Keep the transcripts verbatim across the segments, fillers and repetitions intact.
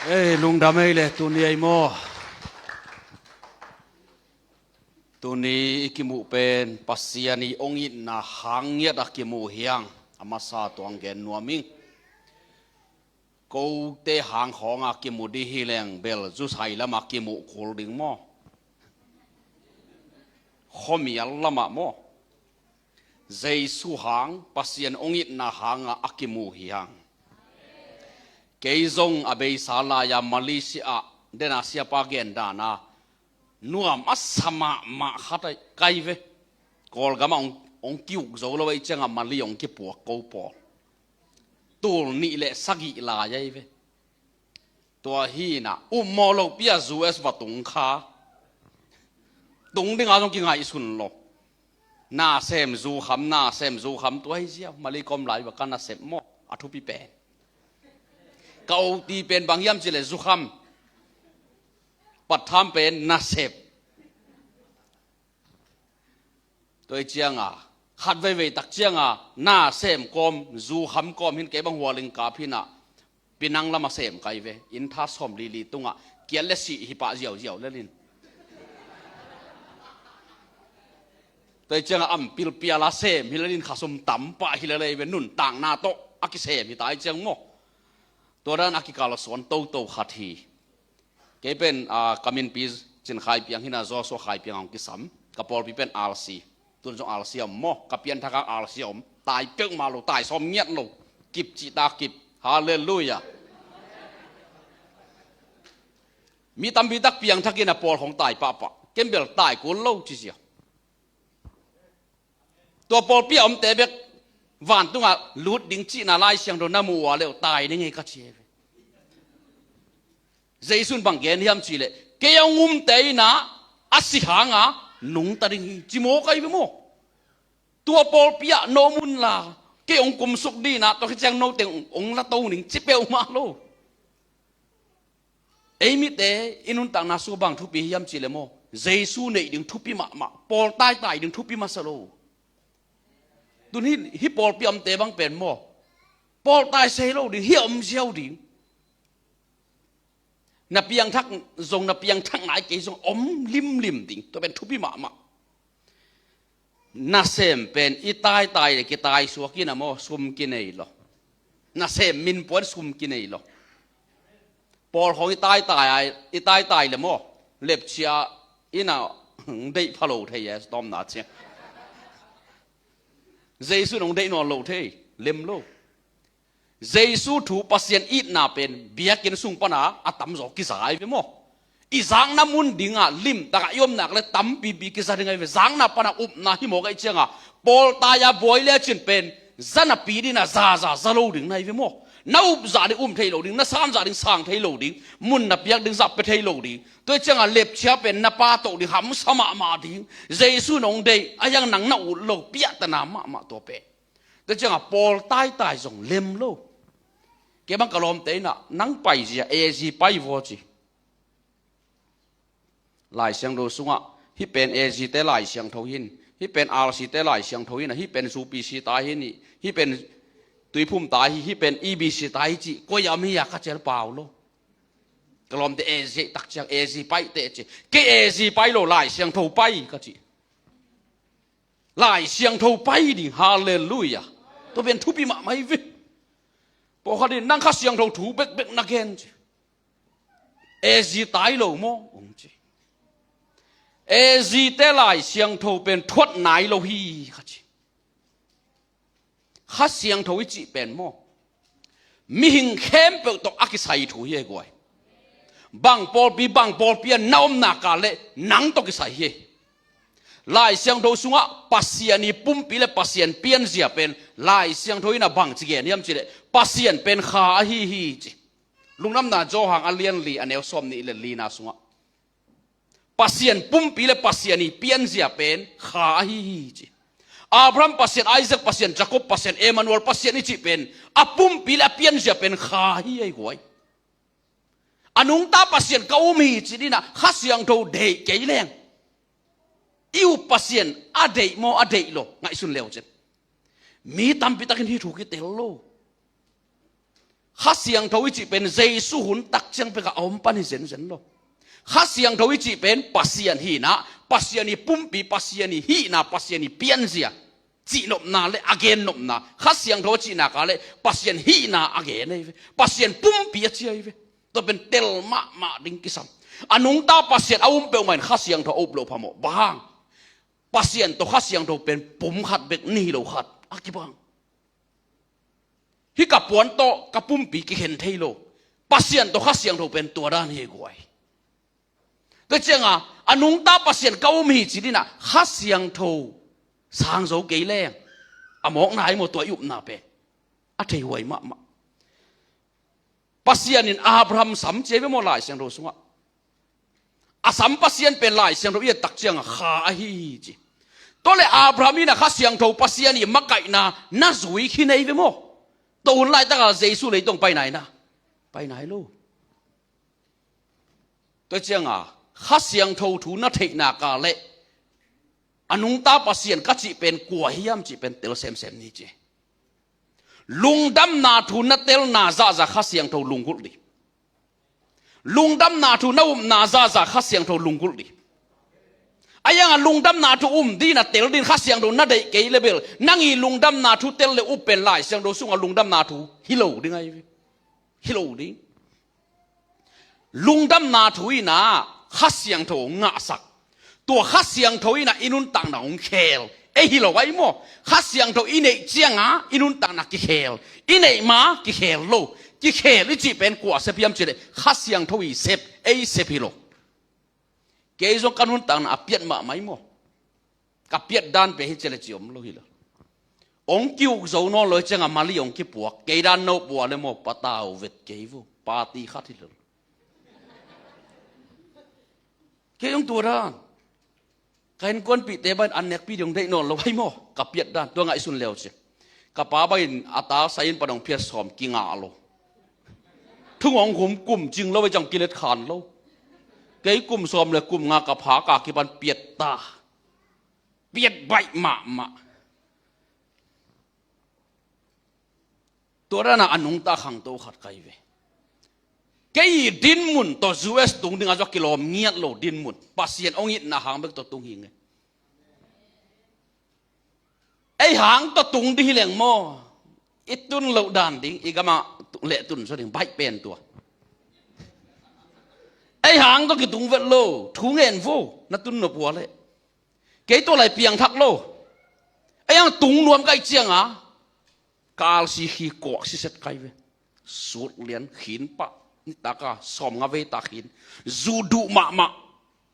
Ei, lungdam ei le tuni ei maw? Tuni i kimuh pen Pasian i ong itna hang ngiat a kimuh hiang. A masa tuang gen nuam ing. Kote hang khawng a kimuh dih hi leng bel zusai lam a kimuh kul ding maw? Khuamial lam ah maw? Jesu hang, Pasian ong itna hang a a kimuh hiang. Kei zong a beisa lai a Malaysia ah dena siapa gen dan a nuam a sa mahmah khat ahi kai ve. Kawlgam ah ong, ong kiuk zo lo ahi ciang a Mali ong kipuak ko pawl. Tul nih le sagih lai ahi ve. Tua hi na, um maw lo pi a U S va tung kha. Tung ding a zong kingaihsun lo. Nasem zukham, nasem zukham tua hi ziau. Mali ka om lai va ka nasep maw? A thupi pen. Ka oti pen bang hiam ci le zukham. Patham pen nasep. Tua hi ciang a, khat veivei tak ciang a, nasem kawm, zukham kawm hin kei bang hualing kap hi na, Penang lam a sem kai ve, inn tha sawm lili tung a, kial le sih hi pah ziauziau lel in. Tua hi ciang a, am pilpial a sem hi lel in, khasum tam pah hi lel ei ve, nuntakna tawh a kisem hi ta hi ciang maw? Tua dan a kikalsuan toto khat hi. Kei pen, ah, ka minpi Cin Khai Piang hi na, Joshua Khai Piang a hong kisam. Ka pawlpi pen R C. Tun zong R C a om maw? Ka pianthak a R C a om. Tai peuhmah lo, tai sawm ngiat lo. Kip cih ta kip. Halleluiah. Mi tampi tak piangthak in a pawl hong tai pahpah. Ken bel tai kul lo ci ziau. Tua pawlpi a omte bek vantungah lut ding cihna Lai Siangtho na mu uh a leh tai ding hi ka ci hi ve. Jesu in bang gen hiam cih leh, kei a hong umte in ah a si hang a nungta ding hi ci maw kai ve maw? Tua pawlpi ah na om un la, kei hong kumsuk ding in ah tua khit ciang note hong, hong la to ning ci peuhmah lo. Ei mite i nuntakna sung bang thupi hiam cih leh maw? Jesu neih ding thupi mahmah, pawl taitai ding thupi masa lo. Tun hih, hih pawlpi a omte bang pen maw? Pawl tai sei lo ding, hih a om ziau ding. Na piangthak zong, na piangthak nai kei zong om limlim ding, tua pen thupi mahmah. Nasem pen i taitai le kitaisuak in a maw, sum kinei lo. Nasem min puan sum kinei lo. Pawl khawng i taitai ai, i taitai le maw, lepchia in a deih pha lo thei e, tawmna ciang. Jesu in hong deih nawn lo thei, lem lo. Jesu thu Pasian itna pen biakinn sung pana a tamzaw kiza ai ve maw? I zakna mun dingah limtakah i om nak le tampipi kiza ding ai ve. Zakna pana upna hi mawk ai cianga pawl tai a buai le a cin pen za napi dingin a zaza za lo ding nai ve maw? Na up zah ding um thei lo ding, na sang zah ding sang thei lo ding, mun na piak ding zah pia thei lo ding. Tua cianga lepchia pen na pa toh ding hamsa mahmah ding. Jesu in hong deih a hiang nang na ut lo piahtana mahmah tua pen. Tua cianga pawl taitai zong lem lo. Kei bang ka lawmte in ah nang paizia A G pai vaw ci. Lai Siangtho sungah hih pen A G te Lai Siangtho hin, hih pen R C te Lai Siangtho hin, hih pen U P C tai hin, hih pen Tuiphum tai hi, hih pen E B C tai hi ci, koi a om hi a ka cial pau lo. Ka lawmte A G tak ciang A G pai te ci. Kei A G pai lo, Lai Siangtho pai ka ci. Lai Siangtho pai ding, halleluiah. Tua pen thupi mahmah hi ve. Pawlkhat in nang Kha Siangtho thu bekbek na gen ci. A G tai lo maw? Ong ci. A G te Lai Siangtho pen thuat nai lo hi ka ci. Kha Siangtho i cih pen maw? Mihing khempeuh tawh a kisai thu hi ei guai. Bang pawlpi, bang pawlpi a na om nak leh nang tawh kisai hi. Lai Siangtho sungah Pasian i pumpi le Pasian pianzia pen Lai Siangtho in a bang ci gen hiam cih leh Pasian pen Kha ahi hi ci. Lungdamna Johan a lian li a neu sawm nih le lina sungah Pasian pumpi le Pasian i pianzia pen Kha ahi hi ci. Abraham Pasian, Isaac Pasian, Jacob Pasian, Emmanuel Pasian i cih pen a pumpi le a pianzia pen Kha hi ei guai. A nungta Pasian ka um hi ci dingin a Kha Siangtho deih kei leng, i up Pasian a deih maw a deih lo ngaihsun leu cin. Mi tampi takin hih thu kitel lo. Kha Siangtho i cih pen Jesu hun tak ciang pek a om pan hi zenzen lo. Kha Siangtho i cih pen Pasian hihna, Pasian i pumpi, Pasian i hihna, Pasian i pianzia cihnopna le a gennopna, Kha Siangtho a cihna ka le Pasian hihna a gen ahi ve. Pasian pumpi a ci ahi ve. Tua pen tel mahmah ding kisam. A nungta Pasian a um peuhmah in Kha Siangtho a up loh phamawh. Bang hang? Pasian tawh Kha Siangtho pen pum khat bek, ni lo khat a kibang. Hih ka puan tawh ka pumpi kikhen thei lo. Pasian tawh Kha Siangtho pen tua dan hi guai. Tua cianga a nungta Pasian ka um hi ci dinah Kha Siangtho sang zo kei leng a mawkna hi maw, tua i upna pen a theihuai mahmah. Pasian in Abraham sam ci ahi ve maw, Lai Siangtho sungah. A sam Pasian pen Lai Siangtho i et tak cianga Kha ahi hi ci. Tua le Abraham in a Kha Siangtho Pasian i makaihna na zui khin ahi ve maw. Tua hun laitaka Jesu leitong pai nai na, pai nai lo. Tua cianga Kha Siangtho thu na theihna ka le a nungta Pasian ka cih pen kua hiam cih pen tel semsem ni ci. Lungdamna thu na telna zahzah Kha Siangtho lunggulh ding. Lungdamna thu na upna zahzah Kha Siangtho lunggulh ding. A ianga lungdamna thu um dina tel din Kha Siangtho na deih kei le bel, nang i lungdamna thu tel le up pen Lai Siangtho sunga lungdamna thu hi lo ding ahi ve. Hi lo ding. Lungdamna thu ina Kha Siangtho hong ngahsak. Tua Kha Siangtho ina i nuntakna hong khel. Ei hi lo ahi maw? Kha Siangtho i neih cianga i nuntakna kikhel. I neih ma kikhel lo. Kikhel i cih pen kua sep hiam cih leh Kha Siangtho i sep, ei sep hi lo. Kei zong ka nuntakna a piat mahmah hi maw? Ka piat dan pen hi ci le ci om lo hi lo. Ong kiuk zo nawn lo hi cianga mali ong kipuak. Kei dan no pua le maw, patau vet kei vo. Party khat hi lo. Kei ong tua dan. Ka innkuanpihte ban an nekpi ding ong deih nawn lo hi maw? Ka piat dan. Tua ngaihsun leu ci. Ka pa bangin a ta sai in pan ong phiat sawm kingah lo. Thung ong hum kum cing lo, ei ciang kilet khan lo. Kei kum sawm le kum nga ka pha ka kipan piat ta. Piat baih mahmah. Tua dana a nungta khangto khat kai ve. Kei i dinmun tawh U S tung dinga zua kilawm ngiat lo dinmun. Pasian ong itna hang bek tawh tung hi nge. Ei hang tawh tung ding hi leng maw? I tun loh dan ding, i gama leh tun zaw ding, baih pen tua. Ei hang tawh kitung vet lo, thu ngen vo, na tun nop ua leh. Kei tua lai piangthak lo. Ei hang tung nuam kai cianga, ka alsi khi kuak siset kai ve. Sut lian khin pah, nitaka sawm nga vei ta khin. Zu duh mahmah,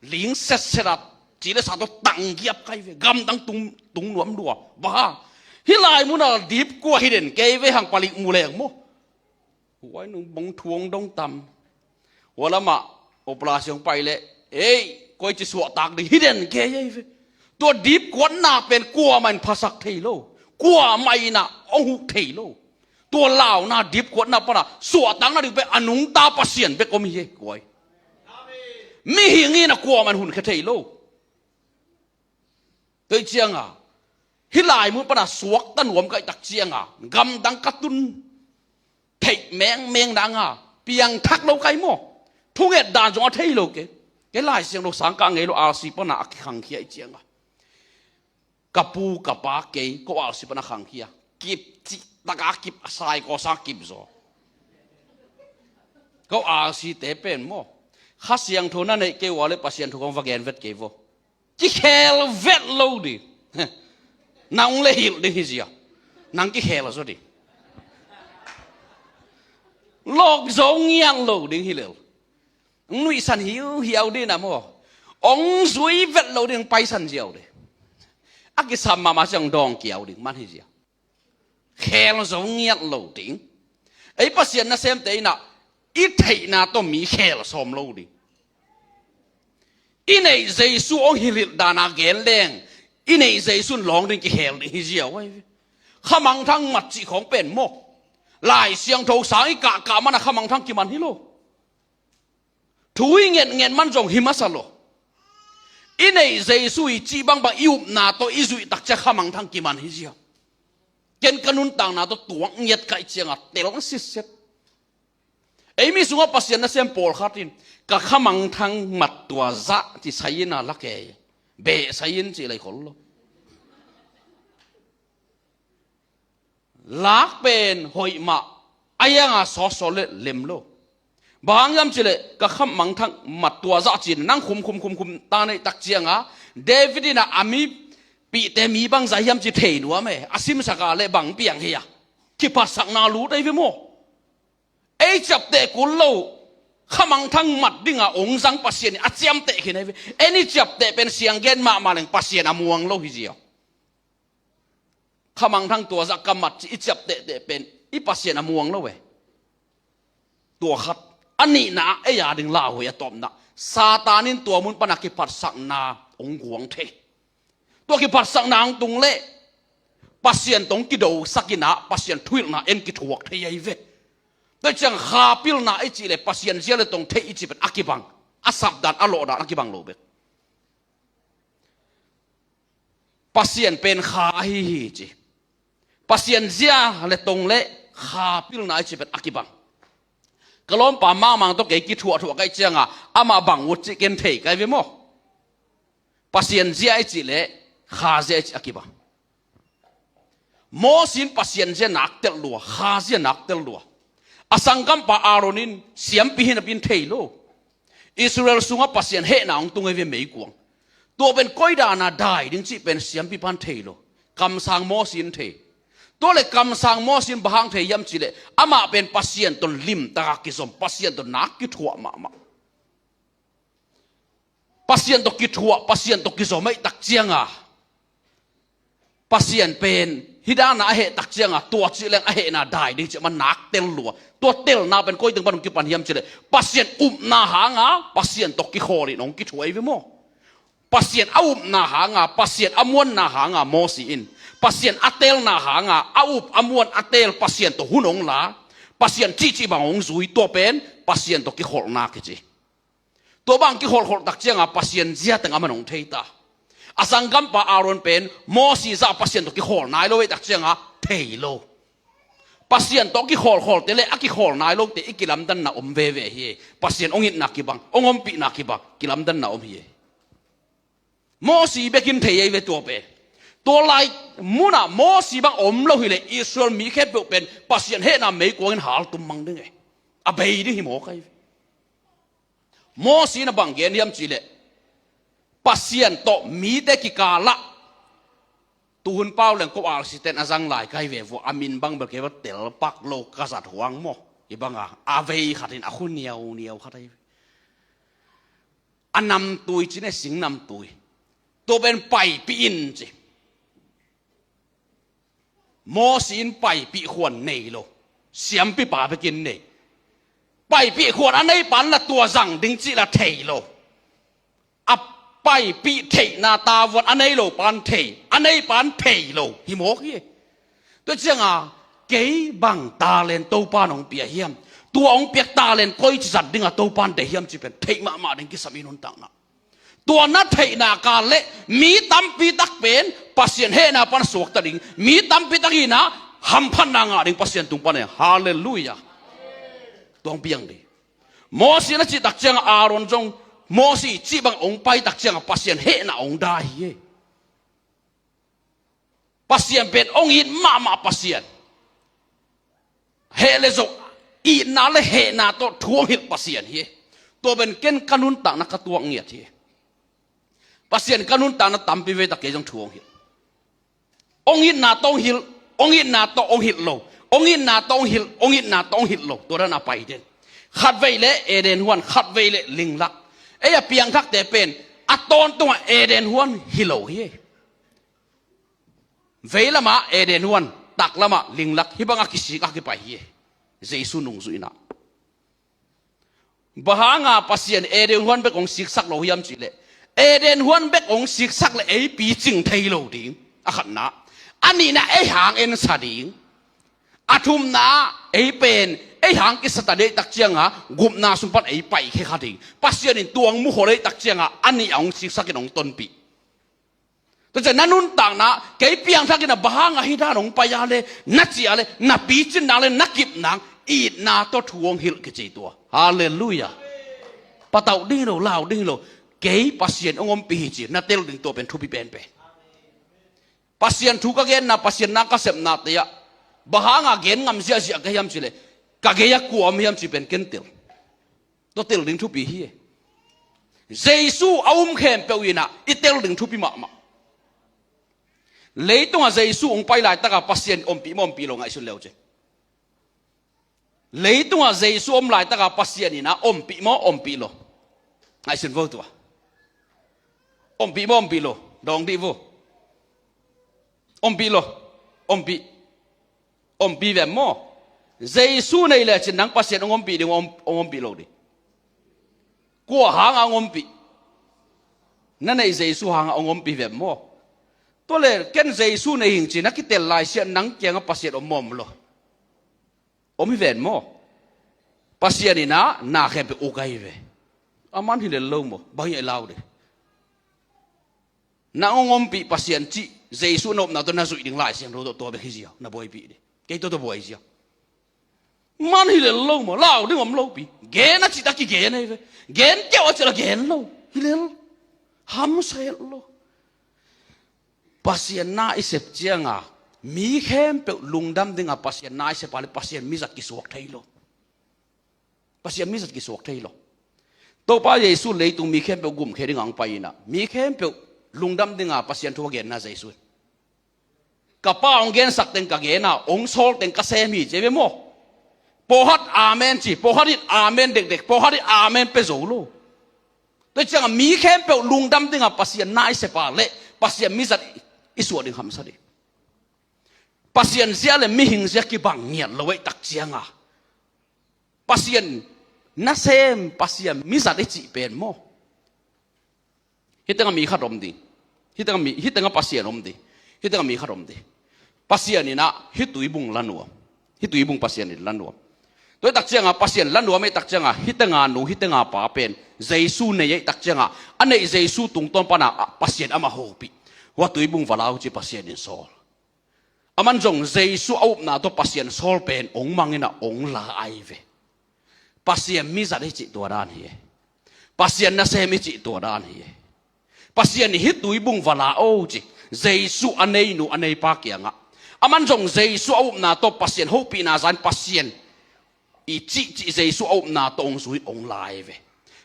ling setset a, ci le sa tawh tanggiap kai ve, gamdang tung, tung nuam lua. Bang hang? Hih lai muna dipkua hi den kei ve hang palik mu leng maw. Huai nung bang thuang dong tam. Hua lamah operation pai leh, ei, koi ci suahtak ding hi den kei ei ve. Tua dipkuatna pen kuamah in phasak thei lo. Kuamah in a ong huh thei lo. Tua launa dipkuatna pana suahtakna ding pen a nungta Pasian bek om hi e, kuai. Mihing in a kuamah in hunkhia thei lo. Tua hi cianga hih lai mun pana suakta nuam kai tak cianga gamdang ka tun theih mengmeng danga piangthak lo kai maw? Thunget dan zong a thei lo ke. Ke Lai Siangtho sang ka ngei lo, alsi pana a kikhangkhia i cianga. Ka pu, ka pa, kei, ko alsi pana khangkhia. Kip cih taka kip, a sai ko sang kip zaw. Ko alsi te pen maw? Kha Siangtho na neih kei ua le Pasian thu kong va gen vet kei vo. Kikhel vet lo ding. Nang le hilh ding hi zia. Nang kikhel zaw ding. Lawk zo ngiat lo ding hi lel. Nuihsan hiuhiau ding na maw? Ong zui vet lo ding, paisan ziau ding. A kisam mahmah ciang dawng kiau ding man hi zia. Khel zo ngiat lo ding. Ei Pasian nasemte in a i theihna tawh mi khel sawm lo ding. I neih Jesu ong hilhilh dana gen leng i neih Jesu in lawng ding kikhel ding hi ziau ahi ve. Khamangthang mat cih khawng pen maw? Lai Siangtho sang i kahkah mana khamangthang kiman hi lo. Thu i ngetnget man zong hi masa lo. I neih Jesu i cih bangbang i upna tawh i zuih tak ciang khamangthang kiman hi ziau. Ken ka nuntakna tawh tuak ngiat kai cianga tel sitset. Ei mi sungah Pasian nasem pawlkhat in ka khamangthang mat tua zah ci sai in a lak e. Beh sai in ci lei khol lo. Lak pen hoih mah a ianga sawsaw le lem lo. Bang hang hiam cileh ka khamangthang mat tua zah ci-in nang khum khum khum khum ta neih tak cianga David in a mi pihte mi bangzah hiam ci thei nuam e. A simsak a le bang piang hi a kiphatsakna lut ei ve maw? Ei ciapteh kul lo. Khamangthang mat dinga ong zang Pasian in a ciamteh khin ei ve. En i ciapteh pen sianggen mahmah leng Pasian a muang lo hi zia. Khamangthang tua zah ka mat ci i ciaptehteh pen i Pasian a muang lo e. Tua khat. A nihna ei a ding lauhuai a tawpna Satan in tua mun pana kiphatsakna ong guang thei. Tua kiphatsakna ang tung leh Pasian tawh kidosak in a Pasian thuhilhna en kithuak thei ahi ve. Tua ciang kha pilna i cih leh Pasian zia le tong theih i cih pen a kibang. A sapdan a lawhdan a kibang lo bek. Pasian pen kha ahi hi ci. Pasian zia le tong le kha pilna i cih pen a kibang. Ka lawmpa mangmang tawh kei kithuahthuah kai cianga amah bang ut cih ken thei kai ve maw? Pasian zia i cih le kha zia i cih a kibang. Mosi in Pasian zia nak telh lua, kha zia nak telh lua. A sanggampa Aaron in siampi hinapin thei lo. Israel sungah Pasian hehna hong tung ei ve meikuang. Tua pen koidana dai ding cih pen siampi pan thei lo. Kamsang Mosi in thei. Tua le kamsang Mosi in bang hang thei hiam cih leh amah pen Pasian tawh limtaka kizom, Pasian tawh nak kithuah mahmah. Pasian tawh kithuah, Pasian tawh kizom ei tak cianga Pasian pen hidana a heh tak cianga tua cih leng a hehna dai ding cih man nak tel lua. Tua telna pen koi teng pan hong kipan hiam cih leh Pasian upna hanga Pasian tawh kikhawl in hong kithuah ei ve maw? Pasian a upna hanga, Pasian a muanna hanga Mosi in, Pasian a telna hanga a up a muan a tel Pasian tawh hun hong la, Pasian cihcih bang hong zui, tua pen Pasian tawh kikholhna kici. Tua bang kikholhkholh tak cianga Pasian ziateng a man hong thei ta. A sanggampa Aaron pen Mosi zah Pasian tawh kikhawl nai lo ei tak cianga thei lo. Pasian tawh kikholhkholte le a kikhawl nai lote i kilamdanna om veve hi. Pasian hong itna kibang, hong ompihna kibang, kilamdanna om hi. Mosi bekin thei ei ve tua pen. Tua lai munah Mosi bang om lo hileh Israel mi khempeuh pen Pasian hehna meikuangin haltum mang ding e. A bei ding hi mawk ahi ve. Mosi in a bang gen hiam cih leh Pasian tawh mite kikalah tuhun pau leng ko alsiten a zang lai kai ve vua a min bang bel kei va telpak lo ka zat huang maw? Hi banga a vei khatin a khu niauniau khat ahi ve. A namtui ci ne sing namtui. Tua pen paipih in ci. Mosi in paipih khuan nei lo. Siampipa bekin nei. Paipih khuan a nei pan la tua zang ding cih la thei lo. A paipih theihna tavuan a nei lo pan thei. A nei pan thei lo. Hi mawk hi. Tua cianga kei bang talent Topa in hong pia hiam? Tua hong piak talent koi ci zat dinga Topa in deih hiam ci pen theih mahmah ding kisam i nuntakna. Tua na theihna kal le mi tampi tak pen Pasian hehna pan suakta ding, mi tampi tak ina hamphatna ngah ding Pasian tung pan e. Halleluiah. Tua hong piang ding. Mosi na cih tak cianga Aaron zong Mosi cih bang hong pai tak cianga Pasian hehna hong dai hi. Pasian pen hong it mahmah Pasian. Heh le zong itna le hehna tawh thu hong hilh Pasian hi. Tua pen ken ka nuntakna ka tuak ngiat hi. Pasian ka nuntakna tampi vei tak kei zong thu hong hilh. Hong itna tawh hong hilh, hong itna tawh hong hilh lo. Hong itna tawh hong hilh, hong itna tawh hong hilh lo. Tua dan a pai den. Khatvei le Eden huan, khatvei le linglak. Ei a piangthakte pen a tawntungah Eden huan hi lo hi. Veilamah Eden huan, taklamah linglak, hih bangah kisik a kipai hi. Jesu nungzuihna. Bang hanga Pasian Eden huan bek hong siksak lo hiam cihleh, Eden huan bek hong siksak le ei picing thei lo ding. A khatna. A nihna ei hang ensa ding. A thumna ei pen ei hang kisata deih tak cianga gupna sung pan ei paikhe kha ding. Pasian in tuang mukhol ei tak cianga a nih a hong siksakin hong tonpih. Tua ciang na nuntakna kei piangthakin a bang hanga hih dan hong pai a le na ci a le na picin nang le na kip nang Itna tawh thu hong hilh kici tua. Halleluiah. Patauh ding hi lo, lau ding hi lo. Kei Pasian hong ompih hi ci na tel ding tua pen thupi penpen. Pasian thu ka genna, Pasian na ka sepnate ah bang hanga gen ngam ziahziah ka hiam cileh, ka gei-ah kua om hiam ci pen ken tel. Tua tel ding thupi hi. Jesu a um khempeuh inah i tel ding thupi mahmah. Leitungah Jesu hong pai laitaka Pasian ompih maw ompih lo ngaihsun leu ci. Leitungah Jesu om laitaka Pasian inah ompih maw ompih lo? Ngaihsun vo tua. Ompih maw ompih lo? Dawng dih vo. Ompih lo? Ompih. Ompih vem maw? Jesu nei lecin nang Pasian hong ompih ding, hong ompih lo ding. Kua hanga hong ompih? Na neih Jesu hanga hong ompih vem maw? Tua le ken Jesu nei hing ci na kitel laisiah nang kiangah Pasian om maw om lo? Om hi ven maw? Pasian inah na khempeuh uk ahi ve. Aman hi lel lo maw? Bang hi a i lau ding? Na hong ompih Pasian cih Jesu na upna tawh na zuih ding Lai Siangtho tawh tua bek hi ziau na buaipih ding. Kei tawh tawh buai ziau. Man hi lel lo maw? Lau ding om lopi. Gen a cih ta kigen ahi ve. Gen keuh a cih la gen lo. Hi lel. Hamsa het lo. Pasian na i sep cianga mi khempeuh lungdam dinga Pasian na i sep a le Pasian mizat kisuak thei lo. Pasian mizat kisuak thei lo. Topa Jesu leitung mi khempeuh gumkhia dinga hong pai inah mi khempeuh lungdam dinga Pasian thu a genna Jesu in ka Pa hong gensak teng ka gena, hong sawl teng ka sem hi ci ve maw? Pawlkhat amen ci, pawlkhat in amen dekdek, pawlkhat in amen pia zo lo. Tua cianga mi khempeuh lungdam dinga Pasian na i sepa le Pasian mizat i suah ding hamsa ding. Pasian zia le mihing zia kibang ngiat lo ahih tak cianga Pasian nasem, Pasian mizat i cih pen maw? Hih tengah mi khat om ding. Hih tengah mi, hih tengah Pasian om ding. Hih tengah mi khat om ding. Pasian inah hih tuibung la nuam. Hih tuibung Pasian in la nuam. Tua ahih tak cianga Pasian la nuam ahih tak cianga hih tenga nu, hih tenga pa pen Jesu nei ahih tak cianga a neih Jesu tungtawn pana Pasian amah hopih. Hua tuibung va la uh ci Pasian in sawl. Aman zong Jesu a upna tawh Pasian sawl pen hong mang inah hong la ahi ve. Pasian mizat i cih tua dan hi e. Pasian nasem i cih tua dan hi e. Pasian i hih tuibung va la o ci Jesu a neinu a neipa kiangah. Aman zong Jesu a upna tawh Pasian hopihna zan Pasian i cihcih Jesu a upna tawh hong zui hong la ahi ve.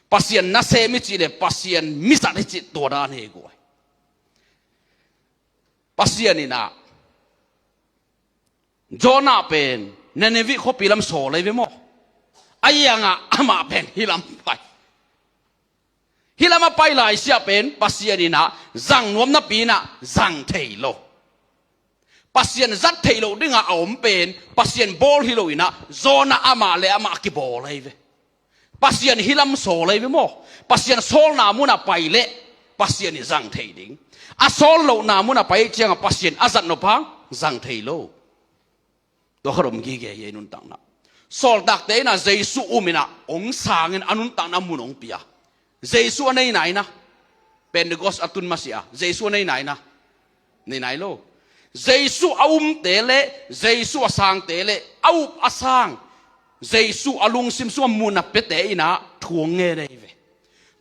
Pasian nasem i cih le Pasian mizat i cih tua dan hi guai. Pasian inah Jonah pen Nineveh khuapi lam sawl ahi ve maw? A iangah amah pen hih lam pai. Hih lam a pai laisiah pen Pasian inah zang nuam napi inah zang thei lo. Pasian zat theih loh dingah a om pen Pasian bawl hi lo inah Jonah amah le amah a kibawl ahi ve. Pasian hih lam sawl ahi ve maw? Pasian sawlna munah pai leh Pasian i zang thei ding. A sawl lohna munah pai ciangah Pasian a zat nop hang zang thei lo. Tua khat om gige hi ei nuntakna. Sawltakte inah Jesu um inah hong sangin a nuntakna mun hong pia. Jesu a nei nai na. Pentecost a tun masiah Jesu a nei nai na. Nei nai lo. Jesu a umte le Jesu a sangte le a up a sang Jesu a lungsim sungah mun a piate inah thu hong ngen ahi ve.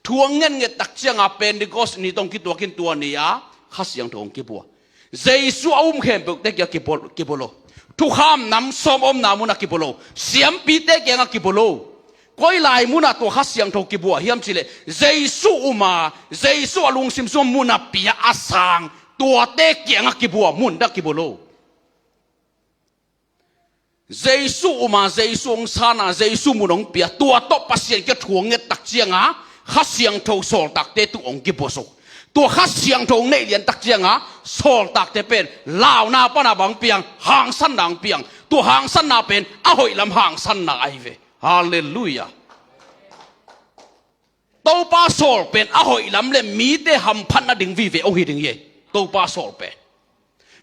Thu hong ngen nget tak cianga Pentecost ni tawh kituakin tua ni-a Kha Siangtho hong kibua. Jesu a um khempeuhte kia kibua, kibua lo. Thukham nam sawm omna munah kibua lo. Siampite kiangah kibua lo. Koi lai munah tua Kha Siangtho kibua hiam cileh Jesu uma, Jesu a lungsim sungah mun a pia a sang tuate kiangah kibua, mun dah kibua lo. Jesu uma, Jesu hong sana, Jesu mun hong pia, tua tawh Pasian kia thu hong nget tak cianga Kha Siangtho sawltakte tuh hong kibua suk. Tua Kha Siangtho hong neih lian tak cianga sawltakte pen launa pana bang piang, hangsanna hong piang. Tua hangsanna pen a hoih lam hangsanna ahi ve. Halleluiah. Topa sawl pen a hoih lam le mite hamphat nading vive hong hi ding hi. Topa sawl pen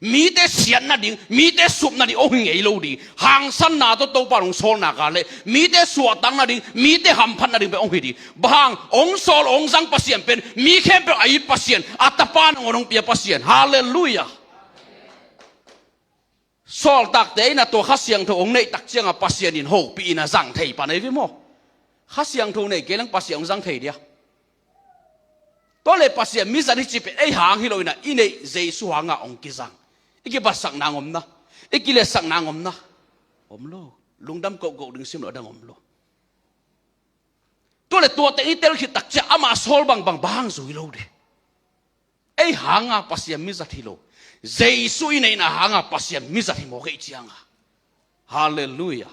mite siat nading, mite sup nading hong hi ngei lo ding. Hangsanna tawh Topa hong sawl nak leh mite suahtak nading, mite hamphat nading pen hong hi ding. Bang hang? Hong sawl hong zang Pasian pen mi khempeuh a it Pasian, a Tapa nangawn hong pia Pasian. Halleluiah. Sawltakte in a tua Kha Siangtho hong neih tak ciangah Pasian in hopih in a zang thei pan ei ve maw? Kha Siangtho nei kei leng Pasian hong zang thei dia? Tua le Pasian mizat hi ci pen ei hang hi lo in a i neih Jesu hangah hong kizang. I kibatsak nang om na, i kiletsak nang om na, om lo. Lungdam kohkoh ding sim lo a dang om lo. Tua le tua teng i tel khit tak ciah amah sawl bangbang bang zui lo de. Ei hanga Pasian mizat hi lo. Jesu i neihna hanga Pasian mizat hi mawk ei cianga. Halleluiah.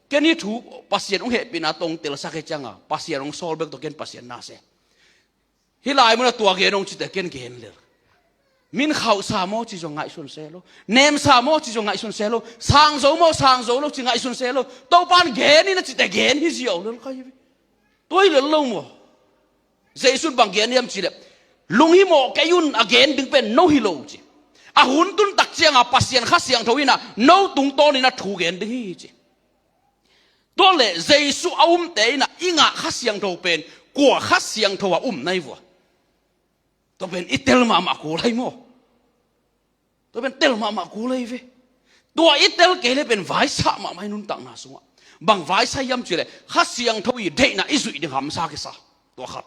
Ken hi thu Pasian hong hehpihna tawh hong telsak ei cianga Pasian hong sawl bek tawh ken Pasian na se. Hih lai munah tua gen hong cite ken gen lel. Min khauhsa maw ci zong ngaihsun se lo. Nemsa maw ci zong ngaihsun se lo. Sangzo maw sangzo lo ci ngaihsun se lo. Topan gen in a cite gen hi ziau lel kai ve. Tua hi lel lo maw? Jesu in bang gen hiam cileh, lunghimawh kei un, a gen ding pen no hi lo ci. A hun tun tak cianga Pasian Kha Siangtho in a no tungtawn in a thu gen ding hi ci. Tua le Jesu a umte in a i ngah Kha Siangtho pen kua Kha Siangtho a um na hi vua? Tua pen i tel mahmah kul hi maw? Tua pen tel mahmah kul hi ve. Tua i tel kei le pen vaisah mahmah i nuntakna sungah. Bang vaisah hiam cileh Kha Siangtho i deihna i zuih ding hamsa kisa. Tua khat.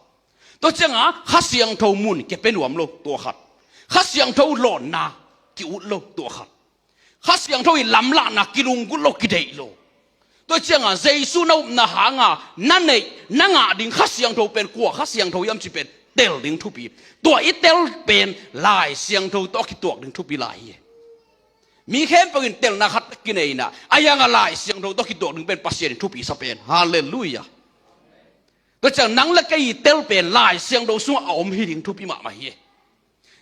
Tua cianga Kha Siangtho mun kia pe nuam lo. Tua khat. Kha Siangtho lawnna ki-ut lo. Tua khat. Kha Siangtho i lamlahna kilunggut lo, kideih lo. Tua cianga Jesu na upna hanga na neih na ngah ding Kha Siangtho pen kua Kha Siangtho hiam ci pen tel ding thupi. Tua i tel pen Lai Siangtho tawh a kituak ding thupi lai hi. Mi khempeuh in telna khat kinei in a, a hianga Lai Siangtho tawh kituak ding pen Pasian in thupi sa pen. Halleluiah. Tua ciang nang le kei i tel pen Lai Siangtho sungah a om hi ding thupi mahmah hi.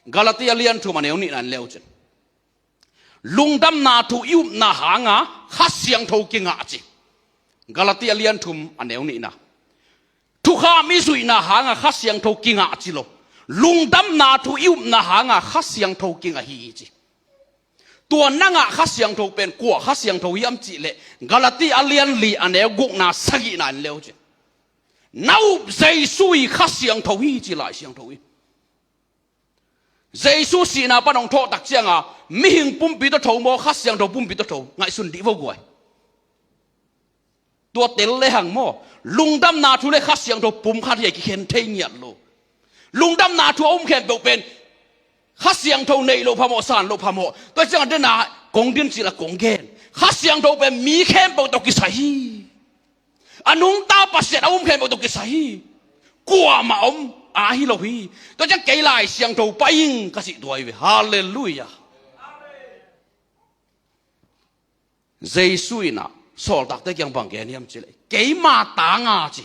Galatia lian thum a neu nihna in leu cin. Lungdamna thu i upna hanga Kha Siangtho kingah ci. Galatia lian thum a neu nihna. Thukham i zuihna hanga Kha Siangtho kingah ci lo. Lungdamna thu i upna hanga Kha Siangtho kingah hi ci. Tua na ngah Kha Siangtho pen kua Kha Siangtho hiam cihleh Galatia lian li a neu gukna sagihna in leu ci. Na up Jesu i Kha Siangtho hi ci Lai Siangtho i. Jesu sihna pan hong thawh tak cianga mihing pumpi tawh tho maw, Kha Siangtho pumpi tawh tho, ngaihsun dih vo guai. Tua tel le hang maw, lungdamna thu le Kha Siangtho pum khat hi a kikhen thei ngiat lo. Lungdamna thu a um khempeuh pen Kha Siangtho neih loh phamawh, san loh phamawh. Tua cianga dena kong din cila kong gen, Kha Siangtho pen mi khempeuh tawh kisai hi. A nungta Pasian a um khempeuh tawh kisai hi. Kuamah om a hi lo hi. Tua ciang kei Lai Siangtho pai ing ka cih tuai ve. Halleluiah. Jesu in a sawltakte kiang bang gen hiam cileh, keima tanga ci.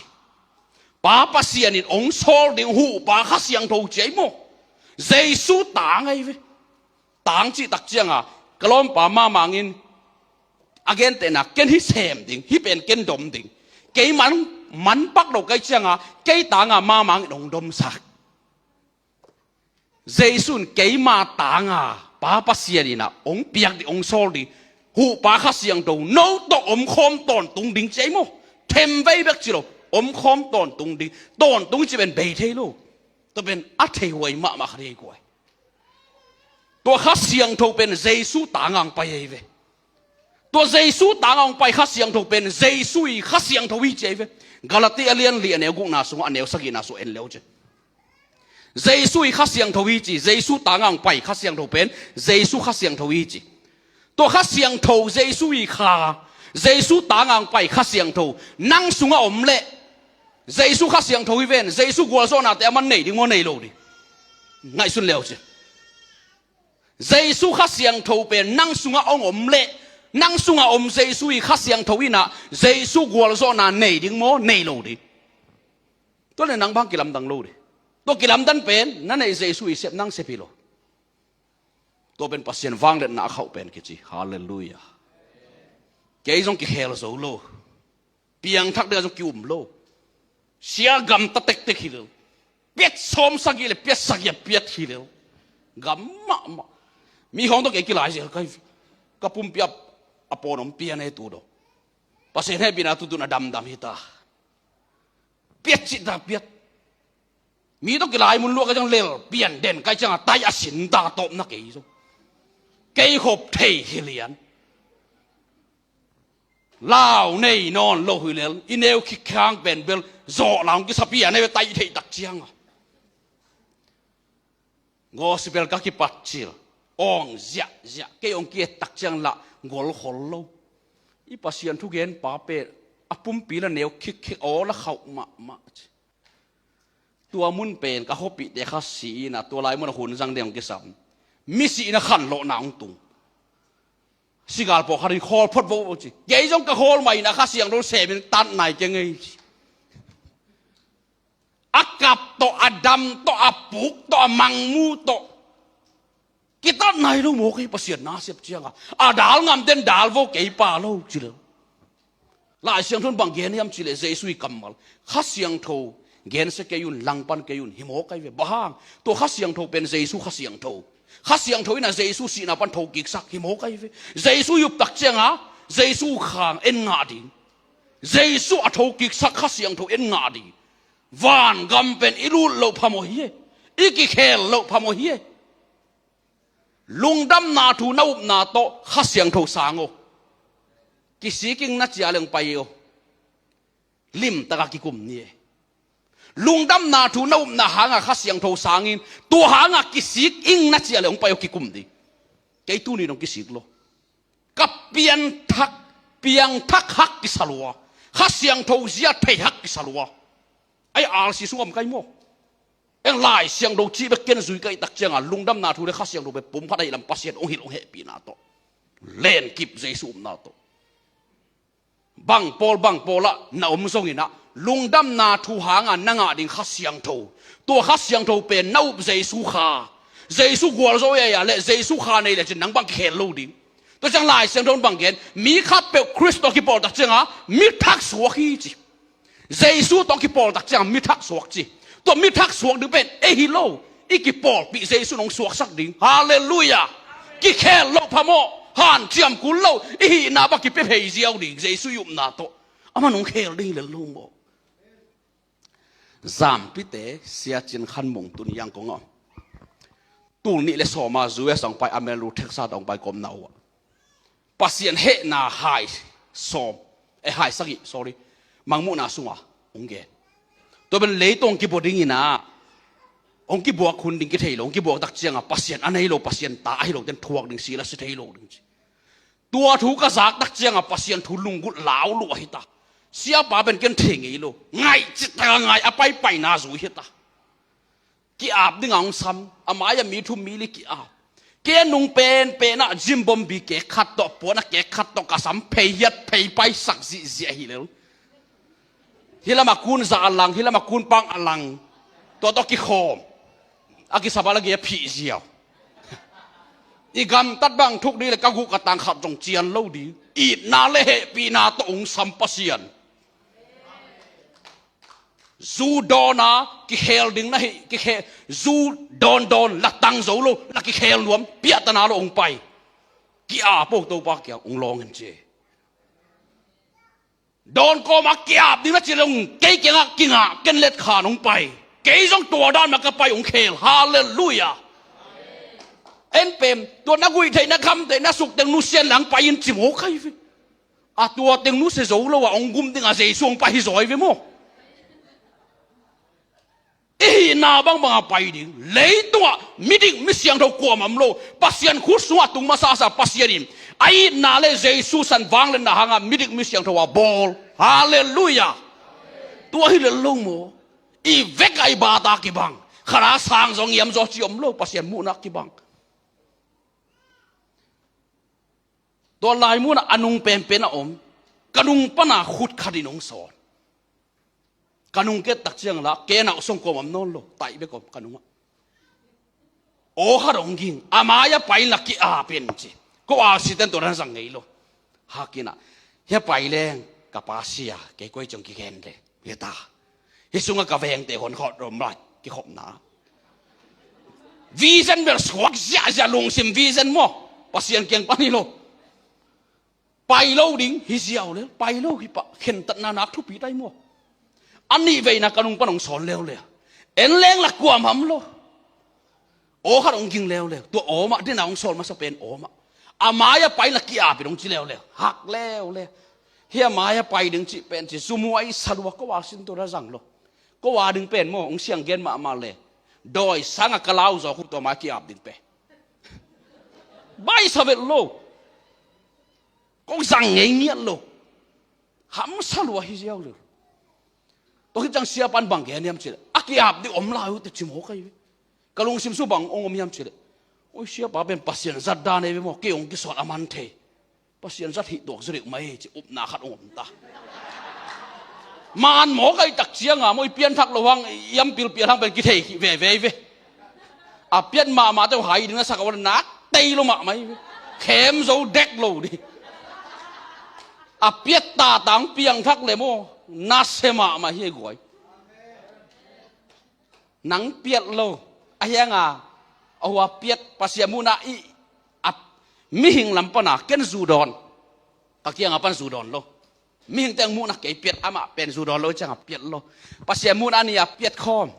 Pa Pasian in hong sawl ding huhpa Kha Siangtho ci ei maw? Jesu tang ei ve. Tang cih tak cianga ka lawmpa mamangin a gentehna ken hi sem ding, hi pen ken dom ding. Kei man, man pak lo kai cianga kei tanga mamangin hong domsak. Jesu in keima tanga Pa Pasian in a hong piak ding, hong sawl ding huhpa Kha Siangtho no tawh omkhawm tawntung ding ci ei maw? Themvei bek ci lo, omkhawm tawntung ding. Tawntung ci pen bei thei lo. Tua pen a theihuai mahmah kha thei kuai. Tua Kha Siangtho pen Jesu tanga hong pai ei ve. Tua Jesu tanga hong pai Kha Siangtho pen Jesu i Kha Siangtho hi ci ei ve. Galatia lian li a neu gukna sungah a neu sagihna sungah en leu ci. Jesu i Kha Siangtho hi ci. Jesu tanga hong pai Kha Siangtho pen Jesu Kha Siangtho hi ci. Tua Kha Siangtho Jesu i Kha, Jesu tanga hong pai Kha Siangtho nang sungah om leh Jesu Kha Siangtho hi ven. Jesu gualzawhnate a man nei ding maw, nei lo ding? Ngaihsun leu ci. Jesu Kha Siangtho pen nang sungah hong om leh, nang sungah om Jesu i Kha Siangtho in a Jesu gualzawhna nei ding maw, nei lo ding? Tua le nang bang kilamdang lo ding. Tua kilamdan pen na neih Jesu i sep nang sep hi lo. Tua pen Pasian vangliatna a khauh pen kici. Halleluiah. Kei zong kikhel zo lo. Piangthak dingah zong ki-um lo. Sia gamta tektek hi lo. Piat sawm sagih le piat sagih a piat hi lo. Gam mahmah. Mi hong tawh kei kilai zel kai. Ka pumpi a pawn om pian e tu do. Pasian hehpihna tutun a damdam hita. Piat cihta piat. Mi tawh kilai mun luah ka ciang lel pian den kai cianga tai a sinta tawpna kei zo. Kei khop thei hi lian. Lau nei nawn lo hi lel, i neu khik khang pen bel zawh lau kisapi a nei ve, taih theih tak ciang a. Gospel ka kipat cil, awng ziahziah, kei hong ki-et tak ciang lah gol khol lo. I Pasian thugen pa pen a pumpi la neu khikkhik aw la khauh mahmah ci. Tua mun pen ka khuapihte kha si-in ah, tua lai mun ah hun zang ding hong kisam. Misihna khanlawhna hong tung. Sigal pawh khat in khawl phot vo ci. Kei zong ka khawl mah in ah Kha Siangtho semin tat nai keng ei ci. A kap tawh, a dam tawh, a puk tawh, a mangmu tawh kitat nai lo maw, kei Pasian na sep ciang a. A dal ngamten dal vo, kei pa lo ci lo. Lai Siangtho in bang gen hiam cih leh Jesu i kammal, Kha Siangtho gensia kei un, langpan kei un, hi maw kai ve. Bang hang? Tua Kha Siangtho pen Jesu Kha Siangtho. Kha Siangtho in ah Jesu sihna pan thokiksak, hi maw kai ve. Jesu i up tak ciang a Jesu khang en ngah ding. Jesu a thokiksak Kha Siangtho en ngah ding. Vangam pen i lut loh phamawh hi e. I kikhel loh phamawh hi e. Lungdamna thu na upna tawh Kha Siangtho sang aw. Kisik ing na ci a leh hong pai aw. Limtak a kikum ni e. Lungdamna thu na upna hang a Kha Siangtho sang in, tua hang a kisik ing na ci a leh hong pai aw, kikum ding. Kei tuni dong kisik lo. Ka pianthak, piangthak hak kisa lua. Kha Siangtho zia thei hak kisa lua. Ai, R C sung om kai maw? Eng Lai Siangtho cih bek ken zui ka hih tak ciang a, lungdamna thu le Kha Siangtho bek pum khat ahih lam Pasian hong hilh hong hehpihna tawh, lenkip Jesu upna tawh. Bang pawl bang pawl ah na om zongin ah, lungdamna thu hang a na ngah ding Kha Siangtho, tua Kha Siangtho pen na up Jesu Kha. Jesu gualzo ei a leh Jesu Kha nei lecin nang bang kikhel lo ding. Tua ciang Lai Siangtho in bang gen, mi khatpeuh Khrist tawh kipawl tak ciang a mi thak suak hi ci. Jesu tawh kipawl tak ciang mi thak suak ci. Tua mi thak suak ding pen ei hi lo. I kipawlpih Jesu in hong suaksak ding. Halleluiah. Kikhel loh phamawh. Hanciam kul lo. I hihna bang kipia phei ziau ding Jesu i upna tawh. Aman hong khel ding hi lel lo maw? Zampite Sia Cin Khan Mung tun hiang kong a om. Tul nih le sawm a U S a hong pai, a melnu Texas a hong pai kawmna uh ah, Pasian hehna hai sawm, eh, hai sagih, sorry, mangmuhna sungah hong gen. Tua pen leitung hong kibua dingin ah, hong kibuak hun ding kithei lo, hong kibuak tak ciangah Pasian a nei lo, Pasian ta ahi lo ten thuak ding, sil a si thei lo ding ci. Tua thu ka zak tak ciangah Pasian thu lunggulh lau lua hi ta. Siapa pen ken thei ngei lo, ngaih cih takah ngai, a paipaina zui hi ta. Ki-ap dingah hong sam, a mai-ah mi thum mi li ki-ap. Kei a nung penpen ah Jim Bombi kek khat tawh, puan a kek khat tawh ka sam phei hiat phei paisak zihziah hi lel. Hih lamah kun zah a lang, hih lamah kun pang a lang. Tua tawh kikhawm. A kisap a la gei a phih ziau. I gamtat bang thuk ding le ka guh ka tang khat zong cian lo ding. Itna le hehpihna tawh hong sam Pasian. Zu dawn a kikhel ding na hi, kikhel, zu dawndawn la tang zo lo, la kikhel nuam, piahtana lo hong pai. Ki-ap o, Topa kiang hong lawng in ci. Dawn kawmah ki-ap ding na ci le hong, kei kiangah kingah ken let khan hong pai. Kei zong tua dan mah ka pai hong khel. Halleluiah. En pem, tua na guih theih, na kham theih, na suk teng nusia in lang pai in ci maw kai ve. A tua teng nusia zo lo a hong gum dingah Jesu hong pai hi zaw hi ve maw? I hihna bangbang a pai ding. Leitungah midik misiangtho kuamah om lo. Pasian khut sungah tung masasa Pasian in a itna le Jesu san vangliatna hangah midik misiangtho a bawl. Halleluiah. Tua hi lel lo maw? I vekah i bata kibang. Khat a sang zaw, ngiam zaw ci om lo, Pasian muhna kibang. Tua lai munah a nung penpen a om. Ka nung pana khut khat in hong sawn. Ka nung ket tak ciang lah, kei a nauh song kuamah om nawn lo, taih bek om ka nungah. Aw khat hong ging, a mai-ah pai inla ki-ap in ci. Ko R C ten tua dan zang ngei lo. Hak inah, hia pai leng ka pa sia, kei koi ciang kigen le, hi ta. Hih sungah ka vengte hon khawh rom lai, kikhopna. Vision bel suak ziahziah, lungsim vision maw, Pasian kiang pan hi lo. Pai lo ding hi ziau le, pai lo hi pah, khentatna nak thupi tai maw. A nih veina ka nung pan hong sawn leuleu. En leng lah kuamah om lo. Aw khat hong ging leuleu. Tua aw mah, dena hong sawl masa pen aw mah. A mai-ah pai na ki-ap in hong ci leuleu. Hak leuleu. Hih a mai-ah pai ding cih pen ci, zum huai sa lua, ko a sin tua na zang lo. Ko a ding pen maw, hong siang gen mahmah le, dawi sangah ka lau zawk uh tua mai-ah ki-ap ding pen. Bai sa vet lo. Ko zang ngei ngiat lo. Hamsa lua hi ziau lo. Tua khit ciang siapa'n bang gen hiam cih leh, a ki-ap ding om lai uh teh ci mawk ahi ve. Ka lungsim sung bang hong om hiam cih leh, oi, siapa pen Pasian zat dan ahi ve maw, kei hong kisuan a man thei. Pasian zat hih tuak zaw deuh mai ci upna khat hong om ta. Man mawk ahi tak ciang a maw, i pianthak loh hang, i ampil pial hang pen kithei khih veve ve. A piat mahmah teuh hai ding na sak a, nak tei lo mahmah hi ve. Khem zo dek lo ding. A piat tatang piangthak le maw, nasia mahmah hi guai. Nang piat lo. A hiang a, a hua piat, Pasian muhna i, a, mihing lam pan a ken zu dawn. Ka kiang a pan zu dawn lo. Mihing teng muhna kei piat, amah pen zu dawn lo, ciang a piat lo. Pasian muhna ni a piat khawm.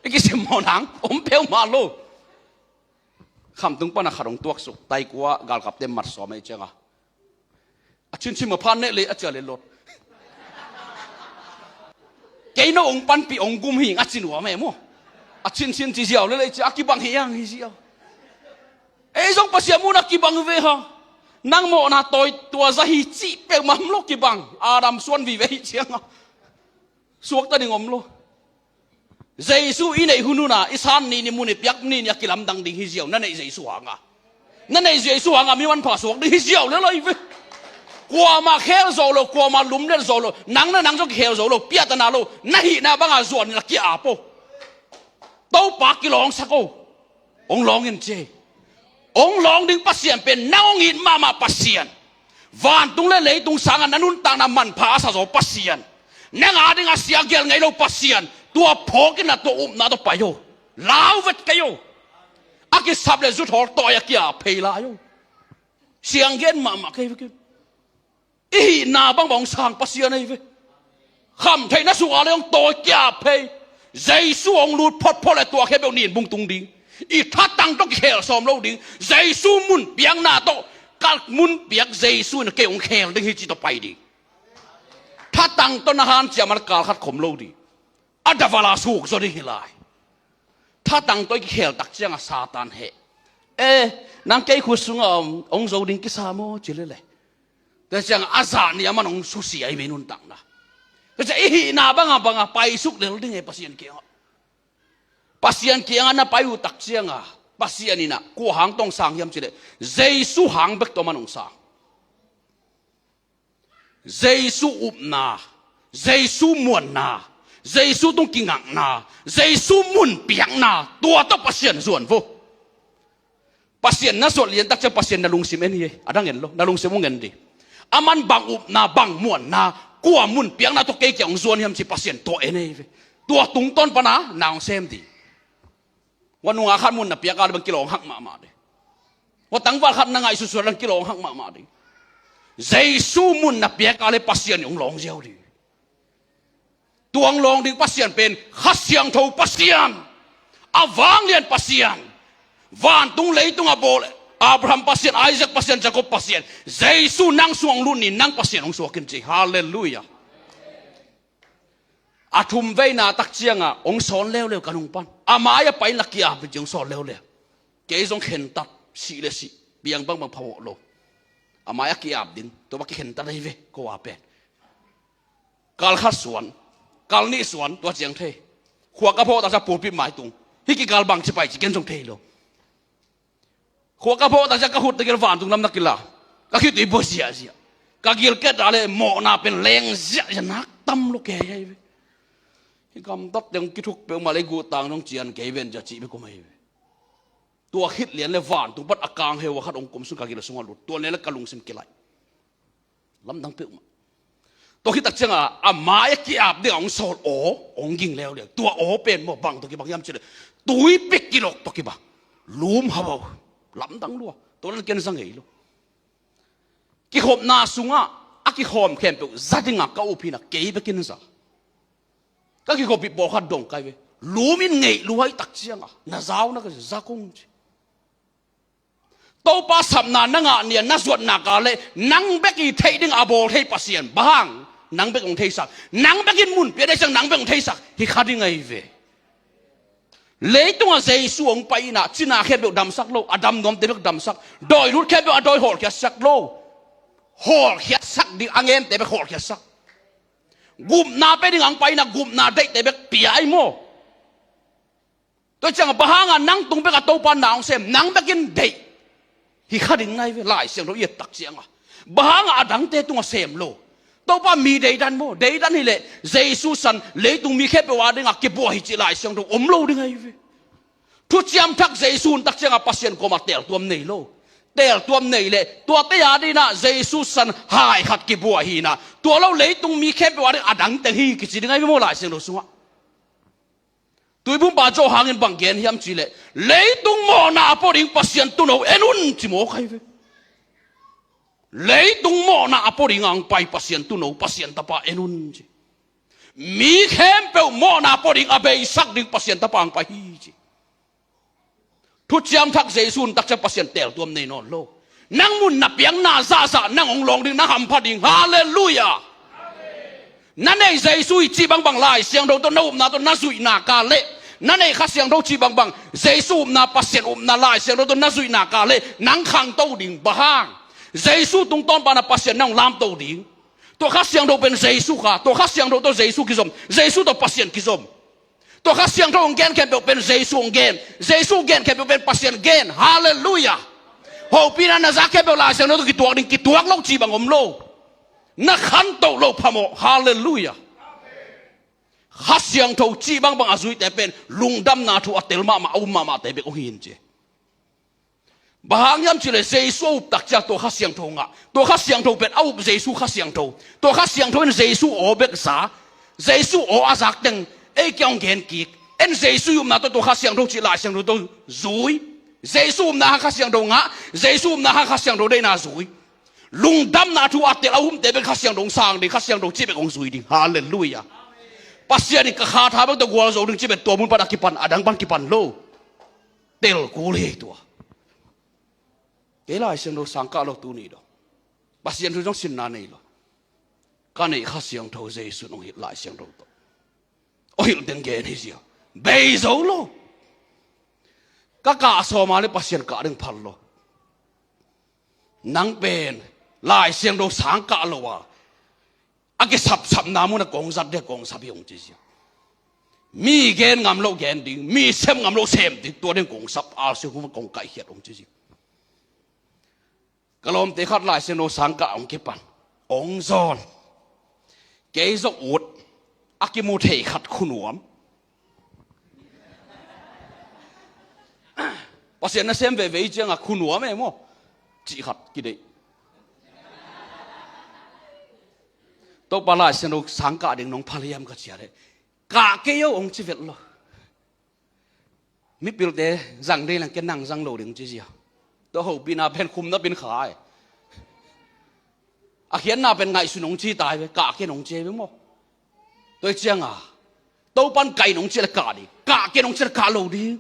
I kisim maw nang, om peuhmah lo. Khamtung pan a khat hong tuaksuk, taikua galkapte mat sawm ahi ciang a, a chinchin mah phan neh le a cia le lot. Kei no hong panpih hong gum hing a ci nuam e maw. A chinchin ci ziau le le cia a kibang hi ang hi ziau. Ei zong Pasian muhna kibang ve ha. Nang mawhna tawi tua za hi cih peuhmah om lo, kibang. Adam suan vive hi ciang a, suakta ding om lo. Jesu i neih hun hun a, i san ni ni, mun i piak ni ni a kilamdang ding hi ziau, na neih Jesu hang a. Na neih Jesu hang a mi manpha suak ding hi ziau le lai ve. Kuamah khel zo lo, kuamah lumlet zo lo, nang na nang zong kikhel zo lo, piatana lo, na hihna bang a zuan in a ki-ap o. Topa kilawngsak o. Hong lawng in ci. Hong lawng ding Pasian pen nang hong it mahmah Pasian. Vantung le leitung sangah na nuntakna manpha a sa zaw Pasian. Nang a ding a sia gel ngei lo Pasian. Tua phawk in a tua upna tawh pai o. Lau vet kei o. A kisap le zuthawl tawi a kia phei lai o. Siang gen mahmah kei vekin. I hihna bangbang hong sang Pasian ahi ve. Khamtheihna sungah le hong tawi kia phei. Jesu hong lut photphot le tua khempeuh nin bung tung ding. I thatang tawh kikhel sawm lo ding. Jesu mun piakna tawh, ka mun piak Jesu in kei hong khel ding hi ci tawh pai ding. Thatang tawh na hanciam a kal khat khom lo ding. A davala suk zaw ding hi lai. Thatang tawh i kikhel tak ciangah Satan heh. Eh, nang kei khut sungah om, hong zo ding kisa maw ci lele. Tua ciangah a zah nih a man hong susia i mei nuntakna. Tua ciang i hihna banga banga paisuk lel ding e Pasian kiangah. Pasian kiangah na pai uh tak ciangah Pasian inah kua hang tawh hong sang hiam cileh, Jesu hang bek tawh a man hong sang. Jesu upna, Jesu muanna, Jesu tung kingakna, Jesu mun piakna, tua tawh Pasian zuan vo. Pasian na zuat liantak ciang Pasian na lungsim en hi. A dang en lo, na lungsim hong en dih. A man bang upna, bang muanna, kua mun piakna tawh kei kiang hong zuan hiam ci Pasian tua en hi ve. Tua tungtawn pana na hong sem dih. Ua nunga khat mun na piak a le bang kilawng hak mahmah dih. Ua tangval khat na ngaihsutsuat lang kilawng hak mahmah dih. Jesu mun na piak a le Pasian hong lawng ziau dih. Tua hong lawng ding Pasian pen Kha Siangtho Pasian, a vanglian Pasian, vantung leitung a bawl Abraham Pasian, Isaac Pasian, Jacob Pasian, Jesu nang sung hong lut ni nang Pasian hong suak in ci. Halleluiah. A thum veina tak ciangah hong sawn leuleu ka nung pan. A mai-ah pai in la kia pi ci hong sawn leuleu. Kei zong khentat, sih le sih, piang bangbang phawawh lo. A mai-ah ki-ap ding, tua bang kikhentat ahi ve, ko a pen. Kal khat suan, kal nih suan, tua ciang thei. Khua ka phawh tak ciang pulpit mai tung. Hih kikal bang ci pai ci ken zong thei lo. Khua ka phawh tak ciang ka khut tegel vantung lam na kila. Ka khitui bua ziahziah. Ka gilkiat a le mawhna pen leng ziahziah nak tam lo kei ahi ve. Hih gamtat teng kithuk peuhmah le guhtang dong cian kei ven cia cih bek om ahi ve. Tua khit lian le vantung pan a kang heu a khat hong kum sun ka gil sungah lut. Tua lian le ka lungsim kilaih. Lamdang peuhmah. Tua khit tak ciangah a mai-ah ki-ap dingah hong sawl aw, hong ging leuleu. Tua aw pen maw bang tawh kibang hiam cileh, tuipi kilok tawh kibang. Lum habo. Lamdang lua. Tua le ken za ngei lo. Kikhopna sungah a kikhawm khempeuh za dingah ka up hinah kei bekin za. Ka kikhoppih pawlkhat dong kai ve. Lum in ngeih luai tak ciangah na zau na ka za kong ci. Topa sapna na ngah ni-a na zuat nak leh nang bek i theih ding a bawl thei Pasian. Bang hang? Nang bek hong theisak. Nang bek in mun pia dei ciang nang bek hong theisak hi kha ding ahi ve. Leitungah Jesu hong pai in ah cina khempeuh damsak lo, a dam nuamte bek damsak, dawi lut khempeuh a dawi hawlkhiatsak lo, hawlkhiatsak ding a ngente bek hawlkhiatsak. Gupna pia ding a hong pai in ah gupna deihte bek pia ahi maw. Tua ciangah bang hangah nang tung bek a Topa na hong sem, nang bek in deih hi kha ding na hi ve, Lai Siangtho i et tak ciangah. Bang hangah a dangte tungah sem lo? Topa mi deidan maw? Deidan hi leh Jesu san leitung mi khempeuh a dingah kibuah hi cih Lai Siangtho om lo ding ahi ve. Thuciam Thak Jesu hun tak ciangah Pasian kuamah teeltuam nei lo. Teeltuam nei leh tuate a dingah Jesu san hai khat kibuah hi in ah, tua lo leitung mi khempeuh a ding a dang teng hi kici ding ahi ve maw, Lai Siangtho sungah. Tuibumpa Johan in bang gen hiam cih leh, leitung mawhna a pua ding Pasian tuuno en un ci mawk ahi ve. Leitung mawhna a pua ding a hong pai Pasian tuuno, Pasian Tapa en un ci. Mi khempeuh mawhna a pua ding, a beisak ding Pasian Tapa hong pai hi ci. Thuciam Thak Jesu hun tak ciang Pasian teeltuam nei nawn lo. Nang mun na piakna zahzah nang hong lawng ding, nang hampha ding. Halleluiah. Na neih Jesu hi cih bangbang Lai Siangtho tawh na upna tawh na zuih nak leh, na neih Kha Siangtho cih bangbang Jesu upna, Pasian upna, Lai Siangtho tawh na zuih nak leh nang khangto ding. Bang hang? Jesu tungtawn pan ah Pasian nang lamto ding. Tua Kha Siangtho pen Jesu kha, tua Kha Siangtho tawh Jesu kizom, Jesu tawh Pasian kizom. Tua Kha Siangtho hong gen khempeuh pen Jesu hong gen, Jesu gen khempeuh pen Pasian gen. Halleluiah. Hopihna na za khempeuh Lai Siangtho tawh kituak ding, kituak lo cih bang om lo. Na khantoh loh phamawh. Halleluiah. Kha Siangtho cih bangbang a zuite pen lungdamna thu a tel mahmah, a um mahmahte bek hong hi in ci. Bang hang hiam cih leh Jesu a up tak ciang tua Kha Siangtho ngah. Tua Kha Siangtho pen a up Jesu Kha Siangtho. Tua Kha Siangtho in Jesu aw bek za. Jesu aw a zak teng ei kiang hong gen kik. En Jesu i upna tawh tua Kha Siangtho cih Lai Siangtho tawh zui. Jesu upna hang Kha Siangtho ngah. Jesu upna hang Kha Siangtho deihna zui. Lungdamna thu a tel a umte bek Kha Siangtho hong sang ding, Kha Siangtho cih bek hong zui ding. Halleluiah. Pasian in ka kha tha bek tawh gualzo ding cih pen tua mun pan a kipan, a dang pan kipan lo. Tel kul hi tua. Kei Lai Siangtho sang kah lo tuni dong. Pasian thu zong sinna nei lo. Ka neih Kha Siangtho Jesu in hong hilh Lai Siangtho tawh. Hong hilh teng gen hi zia. Bei zo lo. Ka kah sawm a leh Pasian kah ding phal lo. Nang pen Lai Siangtho sang kah lo a, a kisapsapna munah kong zat ding, kong sap hi hong ci zia. Mi gen ngam loh gen ding, mi sem ngam loh sem ding, tua ding kong sap, a sikhum kong kaihkhiat hong ci zia. Ka lawmte khat Lai Siangtho sang kah hong kipan, hong zawn. Kei zong ut a kimu thei khat khu nuam. Pasian nasem veve i ciangah khu nuam e maw, cih khat kideih. Topa Lai Siangtho sang kah ding nong phal hiam ka cih leh, kah kei o hong ci vet lo. Mipilte zang dei leng ken nang zang lo ding ci zia. Tua hopihna pen khum na pin kha e. A khiatna pen ngaihsun hong ci tai ve, kah ken hong ci ve maw. Tua hi ciangah Topan kah in hong ci leh kah ding, kah ken hong ci leh kah lo ding.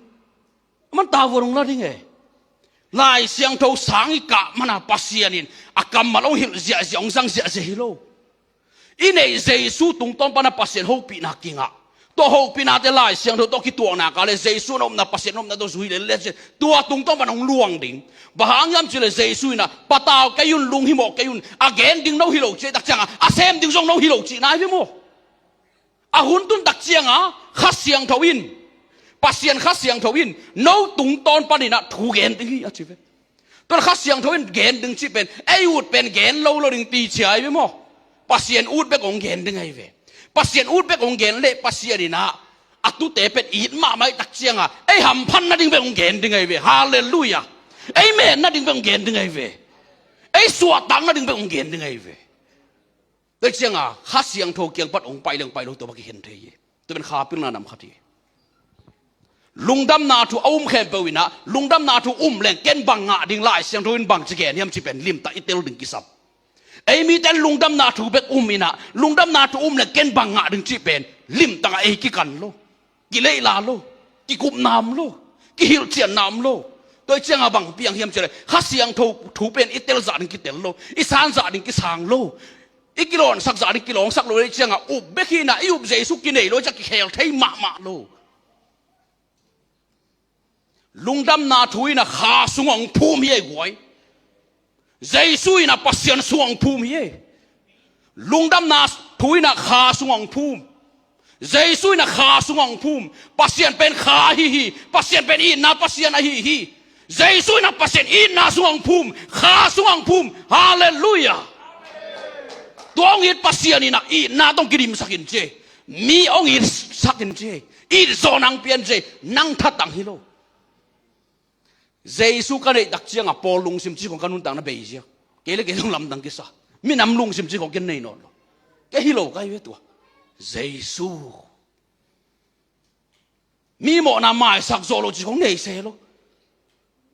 Aman tavuan hong la ding e. Lai Siangtho sang i kah mana Pasian in a kammal hong hilh ziahziah, hong zang ziahziah hi lo. I neih Jesu tungtawn pana Pasian hopihna kingah. Tua hopihnate Lai Siangtho tawh kituakna ka leh Jesu na upna, Pasian na upna tawh zui lel leh tua tungtawn pana hong luang ding. Bang hang hiam cih leh Jesu inah patau kei un, lunghimawh kei un, a gen ding no hi lo cih tak ciangah a sem ding zong no hi lo cihna hi ve maw? A hun tun tak ciangah Kha Siangtho in, Pasian Kha Siangtho in no tungtawn paninah thu gen ding hi a ci ve. Tua Kha Siangtho in gen ding cih pen ei ut pen gen lo lo ding ti cia hi ve maw? Pasian ut bek hong gen ding ahi ve. Pasian ut bek hong gen leh Pasian inah a tute pen it mahmah i tak ciangah ei hamphan nading bek hong gen ding ahi ve. Halleluiah. Ei men nading bek hong gen ding ahi ve. Ei suahtak nading bek hong gen ding ahi ve. Tua ciangah Kha Siangtho kiang pat hong pai leng pai lo tua bak i khen thei hi. Tua pen kha pilna nam khat hi. Lungdamna thu a um khempeuh inah lungdamna thu um leng ken bang ngah ding, Lai Siangtho in bang ci gen hiam cih pen limtak i tel ding kisam. Ei mite in lungdamna thu bek um inah lungdamna thu um leng ken bang ngah ding cih pen limtakah ei kikan lo, kileihla lo, kikupna om lo, kihilhcianna om lo. Tua ciangah bang piang hiam cih leh Kha Siangtho thu pen i tel zah ding kitel lo, i san zah ding kisang lo, i kilawnsak zah ding kilawngsak lo. Tua ciangah up bek hi na, i up Jesu kinei lo ciah kikhel thei mahmah lo. Lungdamna thu in a Kha sungah hong phum hi ei guai. Jesu in a Pasian sungah hong phum hi ei. Lungdamna thu in a Kha sungah hong phum. Jesu in a Kha sungah hong phum. Pasian pen Kha ahi hi. Pasian pen itna Pasian ahi hi. Jesu in a Pasian itna sungah hong phum. Kha sungah hong phum. Halleluiah. Tua hong it Pasian in a itna tawh hong kidimsak in ci. Mi hong itsak in ci. It zawh nang pian ci. Nang thatang hi lo. Jesu ka neih tak ciangah pawl lungsim cih khong ka nuntakna bei ziak. Kei le kei zong lamdang kisa. Minam lungsim cih khong ken nei nawn lo. Kei hi lo ka hi ve tua. Jesu. Mi mawhna maisak zawh lo cih khong nei se lo.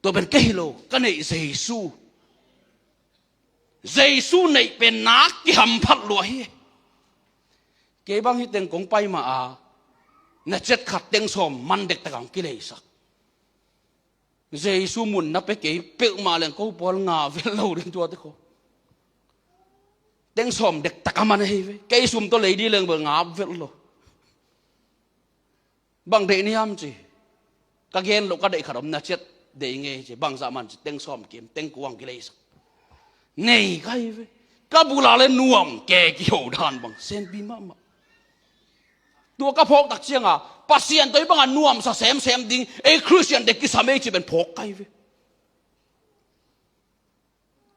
Tua pen kei hi lo, ka neih Jesu. Jesu neih pen nak kihamphat lua hi. Kei bang hi teng kong pai mah a, na cet khat teng sawm man dektak ang kileisak. Jesu mun na pe kei peuhmah leng ko pawl nga vel lo ding tuate kho. Teng sawm dektak a man ahi ve. Kei sum tawh lei di leng bel nga vel lo. Bang deih ni hiam ci. Ka gen loh ka deih khat om na ciat deih ngei ci. Bangzah man ci teng sawm kim teng kuang kileisak. Nei ka hi ve. Ka bula le nuam ke kiho dan bang senpi mahmah. Tua ka phawk tak cianga Pasian tawh i banga nuamsa semsem ding ei Khristian te kisam ei ci pen phawk ka hi ve.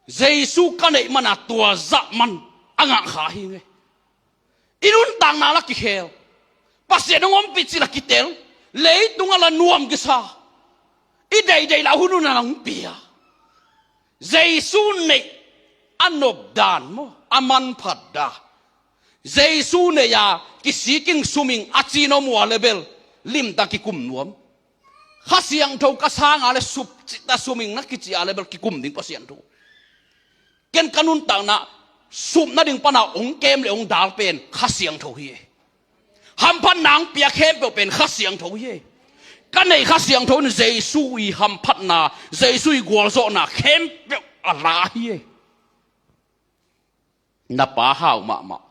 Jesu ka neih mana tua zah man a ngah kha hi ngei. I nuntakna la kikhel. Pasian hong ompih cih la kitel. Leitung a la nuam kisa. I deidei la hun hun a la hong pia. Jesu neih a nopdan maw a manphat da. Jesu neih a kisiking suming a cin om ua le bel limta kikum nuam. Kha Siangtho ka sanga le supcita suming na kici a le bel kikum ding Pasian thu. Ken ka nuntakna supna ding pana hong kem le hong dal pen Kha Siangtho hi. Hamphatna hong pia khempeuh pen Kha Siangtho hi. Ka neih Kha Siangtho in Jesu i hamphatna, Jesu i gualzawhna khempeuh a la hi. Na pa hau mahmah.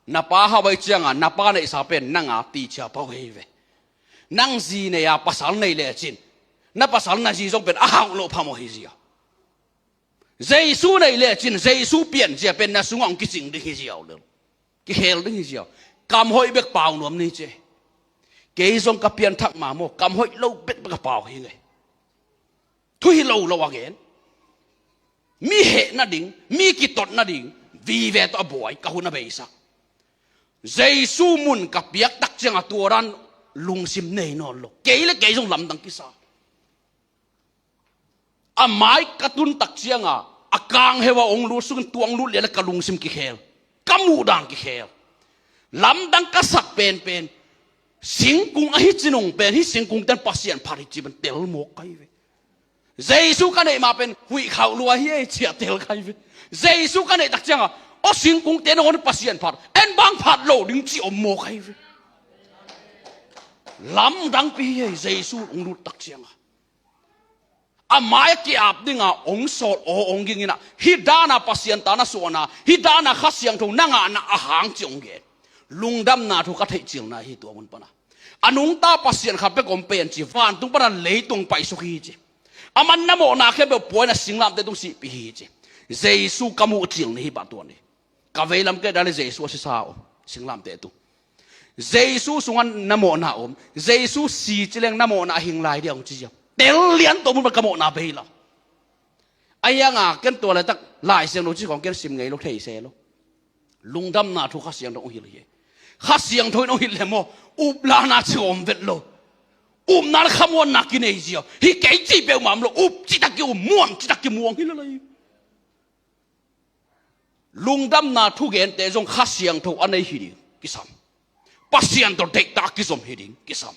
Na pa hau ahi cianga na pa neihsa pen nanga ticia pau hei ve. Nang zi nei a pasal nei lecin na pasal na zi zong pen a hauh loh phamawh hi zia. Jesu nei lecin Jesu pianzia pen na sungah hong kicing ding hi ziau lel. Kikhel ding hi ziau. Kam hoih bek pau nuam ni ce. Kei zong ka pianthak ma maw kam hoih lo bekbek a pau hi ngei. Thu hi lo lo a gen. Mi heh nading mi kitot nading vive tawh a buai ka hun a beisak. Jesu mun ka piak tak cianga tua dan lungsim nei nawn lo. Kei le kei zong lamdang kisa. A mai ka tun tak cianga a kang heu a ong lut sungin tuang lut lian le ka lungsim kikhel. Ka muh dan kikhel. Lamdang ka sak penpen singkung ahi cinung pen hi singkung ten Pasian phat hi ci pen tel mawk ka hi ve. Jesu ka neih ma pen huih khauh lua hi ei ciah tel ka hi ve. Jesu ka neih tak cianga aw singkung ten aw ni Pasian phat en bang phat lo ding ci om mawk ka hi ve. Lamdang pi hi ei Jesu ong lut tak cianga. A mai a ki-ap dinga ong sawt aw ong ging ina hih dana Pasian ta na suahna hih dana Kha Siangtho na ngahna a hang ci ong gen. Lungdamna thu ka theih cilna hi tua mun pana. A nungta Pasian khat bek om pen ci vantung pana leitung paisuk hi ci. A man na mawhna khempeuh puaina singlamte tung sihpih hi ci. Jesu ka muh cilni hi pah tuan hi. Ka veilam kei dale Jesu a sisa om singlamte tung. Jesu sungah na mawhna om. Jesu si cileng na mawhna a hing lai dia hong ci ziam. Tel lian tawh mun pan ka mawhna bei lo. A hianga ken tua laitak Lai Siangtho ci khong ken sim ngei lo thei se lo. Lungdamna thu Kha Siangtho hong hilh hi. Kha Siangtho in hong hilh lem aw. Uplana ci om vet lo. Upna le khamuanna kinei ziau hi kei ci peuhmah om lo. Up citak ki um muang citak ki muang hi lo lai. Lungdamna thugente zong Kha Siangtho a nei hi ding kisam. Pasian tawh deihtak kizom hi ding kisam.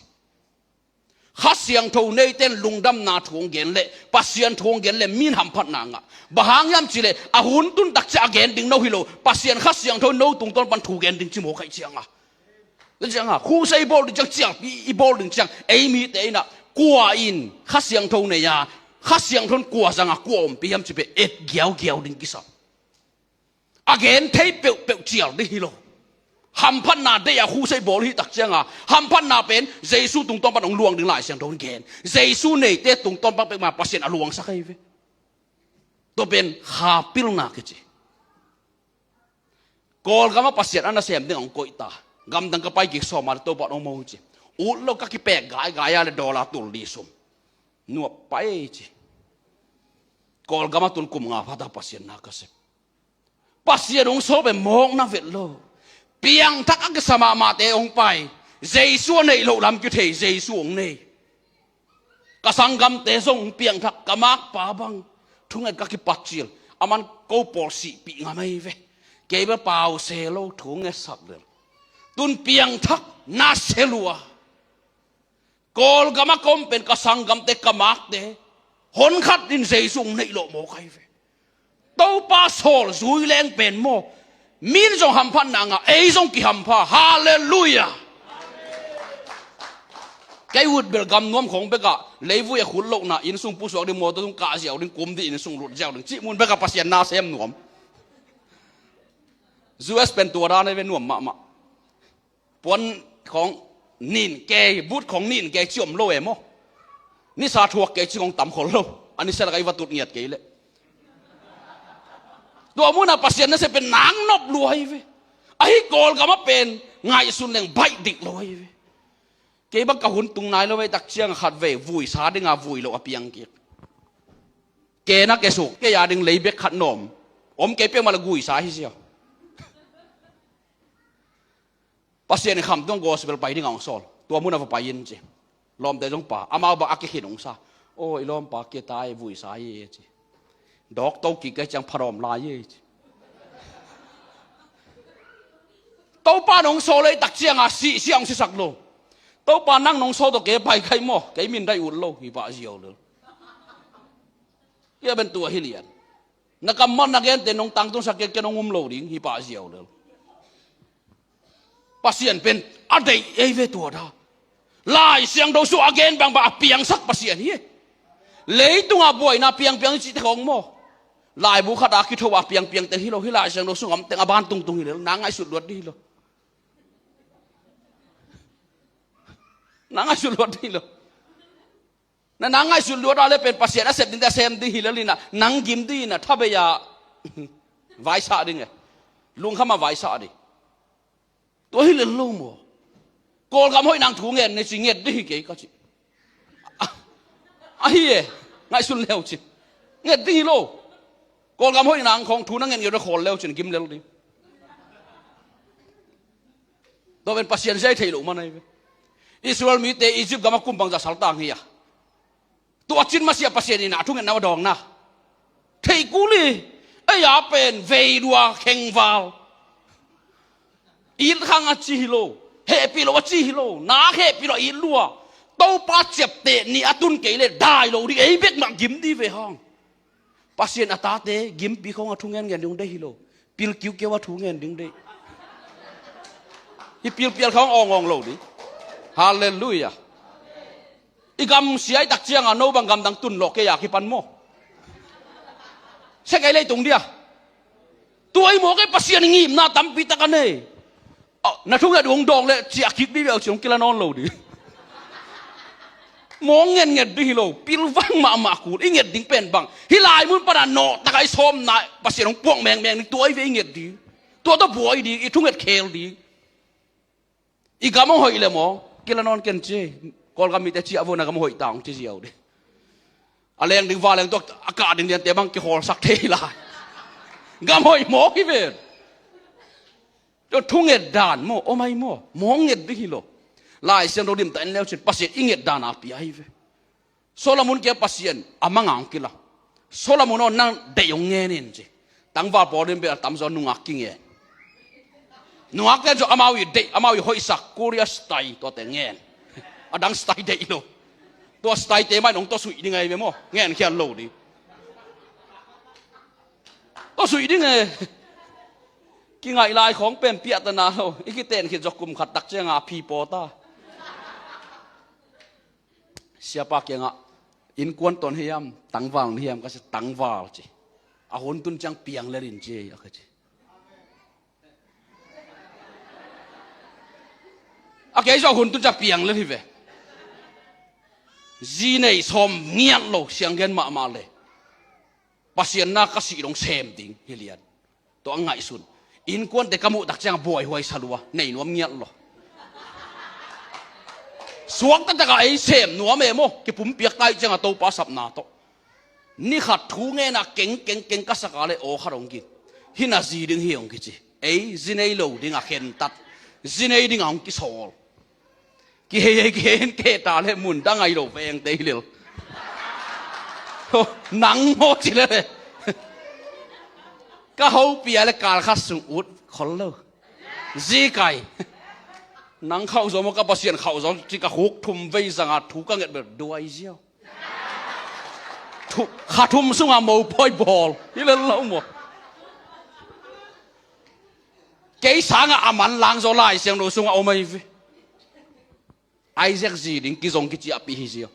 Kha Siangtho neiten lungdamna thu hong gen leh Pasian thu hong gen leh min hamphatna ngah. Bang hang hiam cihleh a hun tun takciah a gen ding no hi lo Pasian Kha Siangtho no tungtawn pan thu gen ding ci mawk aih cianga. Tua cianga khuhsa i bawl ding ciang ciangpi i bawl ding ciang ei mite inah kua in Kha Siangtho nei a Kha Siangtho in kua zanga kua ompih hiam cih pen et giaugiau ding kisam. A gen thei peuhpeuh cial ding hi lo. Hamphatna deih a khusei bawl hi tak cianga hamphatna pen Jesu tungtawn pan hong luang ding Lai Siangtho in gen. Jesu neite tungtawn pan peuhmah Pasian a luangsak ahi ve. Tua pen kha pilna kici. Kawlgam ah Pasian a nasem ding hong koih ta. Gamdang ka pai kik sawm a le Topa hong mo ci. Ut lo ka kipek gaigai a le dollar tul li sum. Nuap pai ci. Kawlgam ah tun kum nga pha ta Pasian na ka sep. Pasian hong sawl pen mawkna vet lo. Piangthak a kisa mahmahte hong pai. Jesu a neih loh lam kithei, Jesu hong nei. Ka sanggamte zong piangthak, ka makpa bang thunget ka kipatcil. A man ko pawl sihpih ngam ahi ve. Kei bel pause lo thungetsak lel. Tun piangthak na se lua. Kawlgam a ka om pen ka sanggamte, ka makte honkhat in Jesu hong neih loh mawk ahi ve. Topa sawl zui leng pen maw, min zong hamphatna ngah, ei zong kihampha. Halleluiah. Kei ut bel gam nuam khong bekah leivui a khut lohna, inn sung pusuak ding, mawtaw tung kah ziau ding, kum dih inn sung lut ziau ding cih mun bekah Pasian na sem nuam. U S pen tua dan ahi ve, nuam mahmah. Puan khong nin kei, but khong nin kei ci om lo e maw. Nisa thuak kei ci khong tam khol lo. A nisa lak a i va tut ngiat kei leh. Tua munah Pasian nasep pen nang nop lua hi ve. Ahi Kawlgam a pen ngaihsun leng baih dik lo hi ve. Kei bang ka hun tung nai lo ve, tak ciang khat vei vuisa dinga vui lo a piang kik. Kei na kei suk kei a ding lei bek khat nawm. Om kei peuhmah le guisa hi sia. Pasian in khamtung gospel pai ding a hong sawl. Tua munah va pai in ci. Lawmte zong pa, amau bang a kikhin hong sa. Aw, i lawmpa kia tai vuisa hi e ci. Dawk to kik kei ciang pharawm lai hi e ci. Topa nong sawl ei tak cianga sihsia hong sisak lo. Topa nang nong sawl tawh kei pai khai maw, kei min dai ut lo hi pah ziau lel. Kia ben tua hi lian. Na kammal na gente nong tangtungsak kei, kei nong um lo ding hi pah ziau lel. Pasian pen a deih ei ve tua da. Lai Siangtho sung a gen bangbang a piangsak Pasian hi. Leitunga buaina piangpiang i cihte khong maw, laibu khata kitho a piangpiang teng hi lo, hi Lai Siangtho sung a om teng a ban tungtung hi lel, na ngaihsut luat dih hi lo. Na ngaihsut luat dih hi lo. Na, na ngaihsut luat a le pen Pasian a sep dingte a sem ding hi lel inah, nang gim ding inah, tha bei a vaisah ding e. Lungkham a vaisah ding. Tua hi lel lo maw. Kawlgam hoih nang thu ngen ne ci, nget ding hi kei ka ci. Ahi e, ngaihsun leu ci. Nget ding hi lo. Kawlgam hoih nang khong thu na ngen nget khawl leu cin gim lel ding. Tua pen Pasian zia i theih loh man ahi ve. Israel mite Egypt gam a kum bangzah saltang hi a. Tua cin masiah Pasian inah a thungetna a dawngna. Theih kul hi, ei a pen veilua khengval. It khang a ci hi lo. Hehpih lo a ci hi lo. Nak hehpih lo a it lua. Topa ciapteh ni a tun kei le dai lo ding, ei bek mah gim dih ve hang. Pasian a tate gimpi khong a thu ngen ngen ding deih hi lo. Pil kiukiau a thu ngen ding deih. Hi pilpial khong awngawng lo ding. Halleluiah. I gam siai tak cianga no bang gamdang tun lawh kei a kipan maw. Sia kei leitung dia. Tua i mawk ei Pasian i ngimna tampi tak a nei. A, na thunget uh hong dawng le ciah kik dih viau ci hong kila nawn lo dih. Mawng ngetnget dih hi lo, pilvang mahmah kul, i nget ding pen bang. Hih lai mun pana nawhtaka i sawmna Pasian hong puak mengmeng ding, tua i ve i nget dih. Tua tawh buai dih, i thunget khel dih. I gam hong hoih le maw, kila nawn ken ci. Kawlgam mite ciah vo na gam hong hoih ta hong ci ziau dih. A leng ding va leng tuak a kah ding liante bang kihawlsak thei lai. Gam hoih mawk hi ven. Tua thunget dan maw, om ai maw, mawng nget ding hi lo. Lai Siangtho limtah en leu cin Pasian i nget dan a pia hi ve. Solomon kia Pasian a manga hong kila. Solomon aw nang deih hong ngen in ci. Tangval pawl din bel a tamzaw nungak kingen. Nungakte zong amau i deih, amau i hoihsak, Korea style tuate ngen. A dang style deih lo. Tua style te mah in hong tawsuih ding ahi ve maw. Ngen khial lo ding. Tawsuih ding e. Kingaih lai khawng pen piahtana lo. I kiten khit zawk kum khat tak cianga phi paw ta. Siapa kiangah Innkuan tawh hiam, tangval hiam ka ci, tangval ci. A hun tun ciang piang lel in ci ei a ka ci. A kei zong a hun tun ciang piang lel hi ve. Zi nei sawm ngiat lo, sianggen mahmah le. Pasian na ka sih dong sem ding hi lian. Tua a ngaihsun. Innkuante ka muh tak ciang buaihuai salua, nei nuam ngiat lo. Suakta taka ei sem nuam e maw, kipumpiak tai ciang a Topa sapna tawh. Ni khat thu ngen a keng, keng, keng ka sak a le aw khat hong gin. Hi na zi ding hi hong kici. Ei, zi nei lo ding a khentat. Zi nei ding a hong kisawl. Kihei, hei, kihei, hen keh ta le mun dang ai lo veng te hi lel. Nang maw ci le le. Ka hopih a le kal khat sung ut khol lo. Zi kai. Nang khauh zaw maw, ka Pasian khauh zaw ci, ka khuk thum vei zang a thu ka nget bel duai ziau. Thu, kha thum sung a mopawi bawl. Hi lel lo maw. Kei sang a a manlang zaw Lai Siangtho sung a om ahi ve. Isaac zi ding kizong kiciahpih hi ziau.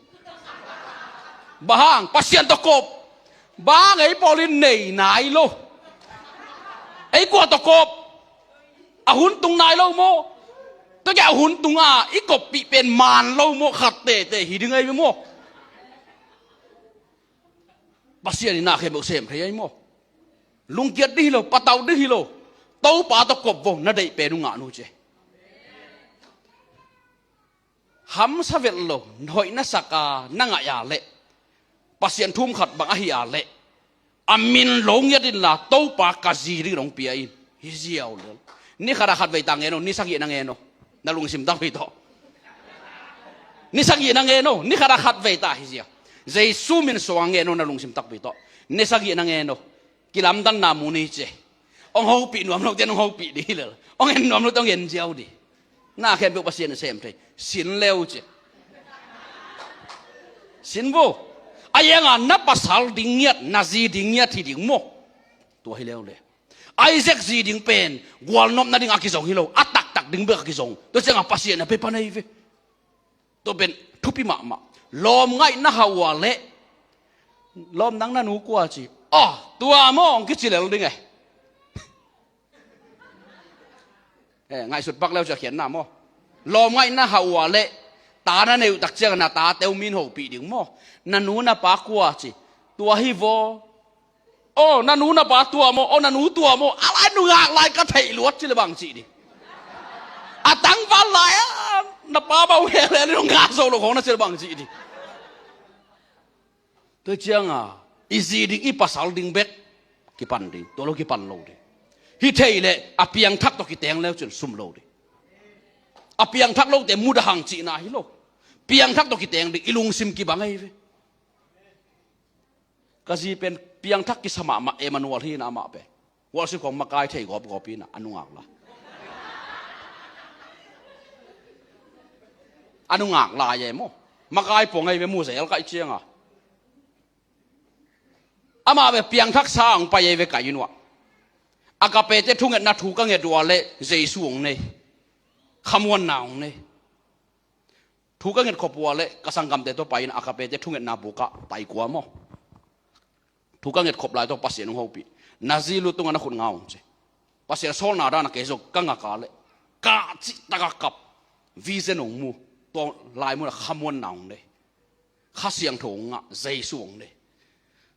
Bang hang, Pasian tawh kop. Bang ei pawl in nei nai lo. Ei kua tawh kop. A hun tung nai lo maw. Tua kei a hun tung a i koppih pen man lo maw, khat tete hi ding ahi ve maw. Pasian in na khempeuh sem thei ahi maw. Lungkiat ding hi lo, patauh ding hi lo. Topa tawh kop vo, na deih pen uh ngah nu ci. Hamsa vet lo, hoih na sak a na ngaih a leh, Pasian thu um khat bang ahi a leh, a min lo ngiat inla, Topa ka zi ding dong pia in. Hi ziau lel. Ni khat a khat vei ta ngen o, ni sagih na ngen o. Na lungsim takpi tawh. Ni sagih na ngen o, ni khat a khat vei ta hi ziau. Jesu min suang a ngen o, na lungsim takpi tawh. Ni sagih na ngen o. Kilamdanna mu ni ci. Hong hopih nuam lote hong hopih ding hi lel. Hong en nuam lote hong en ziau ding. Na khempeuh Pasian in sem thei. Sin leu ci. Sin vo. A ianga na pasal ding ngiat, na zi ding ngiat hi ding maw. Tua hi leu le. Isaac zi ding pen gualnop nading a kizong hi lo. A taktak ding bek a kizong. Tua cianga Pasian a pia pan ahi ve. Tua pen thupi mahmah. Lawm ngaih na hauh a leh, lawm, nang na nu kua ci. Aw, tua maw hong kici lel ding e. Eh, ngaihsut pak leu ci a khiatna maw. Lawm ngaih na hauh a leh, ta na neih uh tak ciang na tate uh min hopih ding maw. Na nu na pa kua ci. Tua hi vaw. Aw, na nu na pa tua maw, aw, na nu tua maw, a lai nungak lai ka theih luat ci le bang cih ding. A tangval lai a, na pa bau hel hel nungak zo lo khong na ci le bang cih ding. Tua cianga i zi ding, i pasal ding bek kipan ding, tua lo kipan lo ding. Hi thei leh a piangthak tawh kiteng leu cin sum lo ding. A piangthak lote mudah hang cihna hi lo. Piangthak tawh kiteng ding, i lungsim kibang ahi ve. Ka zi pen piangthak kisa mahmah, Emmanuel hi na amah pen. Worship khong makai thei gawpgawp hi na, a nungak lai. A nungak lai e maw. Makai puang ahi ve, mu zel kaih cianga. Amah ve piangthak sa hong pai ahi ve ka inn uah. Agapete thungetna thu ka nget uh a leh Jesu hong nei. Khamuanna hong nei. Thu ka nget khop uh a leh ka sanggamte tawh pai in Agapete thungetna bukah taikua maw. Thu ka nget khop lai tawh Pasian hong hopih. Na zi lu tungah na khut nga hong ci. Pasian sawlna dana kei zong ka ngak a leh, kah cih taka kap. Vision hong mu. Tua lai munah khamuanna hong nei. Kha Siangtho hong ngah, Jesu hong nei.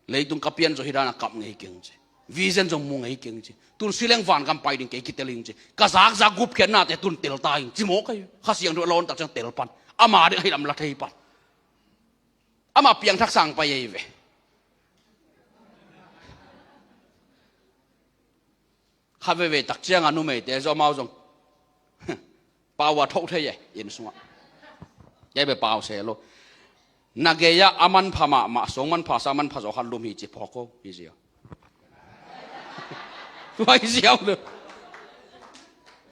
Leitung ka pian zawh hi dana kap ngei keng ci. Vision zong mu ngei keng ci. Tun sileng vangam pai ding kei kitel ing ci. Ka zakzak gupkhiatnate tun tel ta ing ci mawk ahi. Kha Siangtho a lawn tak ciang tel pan. Ama ding ahi lam la thei pan. Ama piangthak sang pai ahi ve. Kha veve tak cianga numeite zong amau zong pau a tho thei e, inn sungah. Kei be pau se lo. Na gei-ah a manpha mahmah, song manpha sa manpha zaw khat lum hi ci phawk o, hi ziau. Tua hi ziau lo.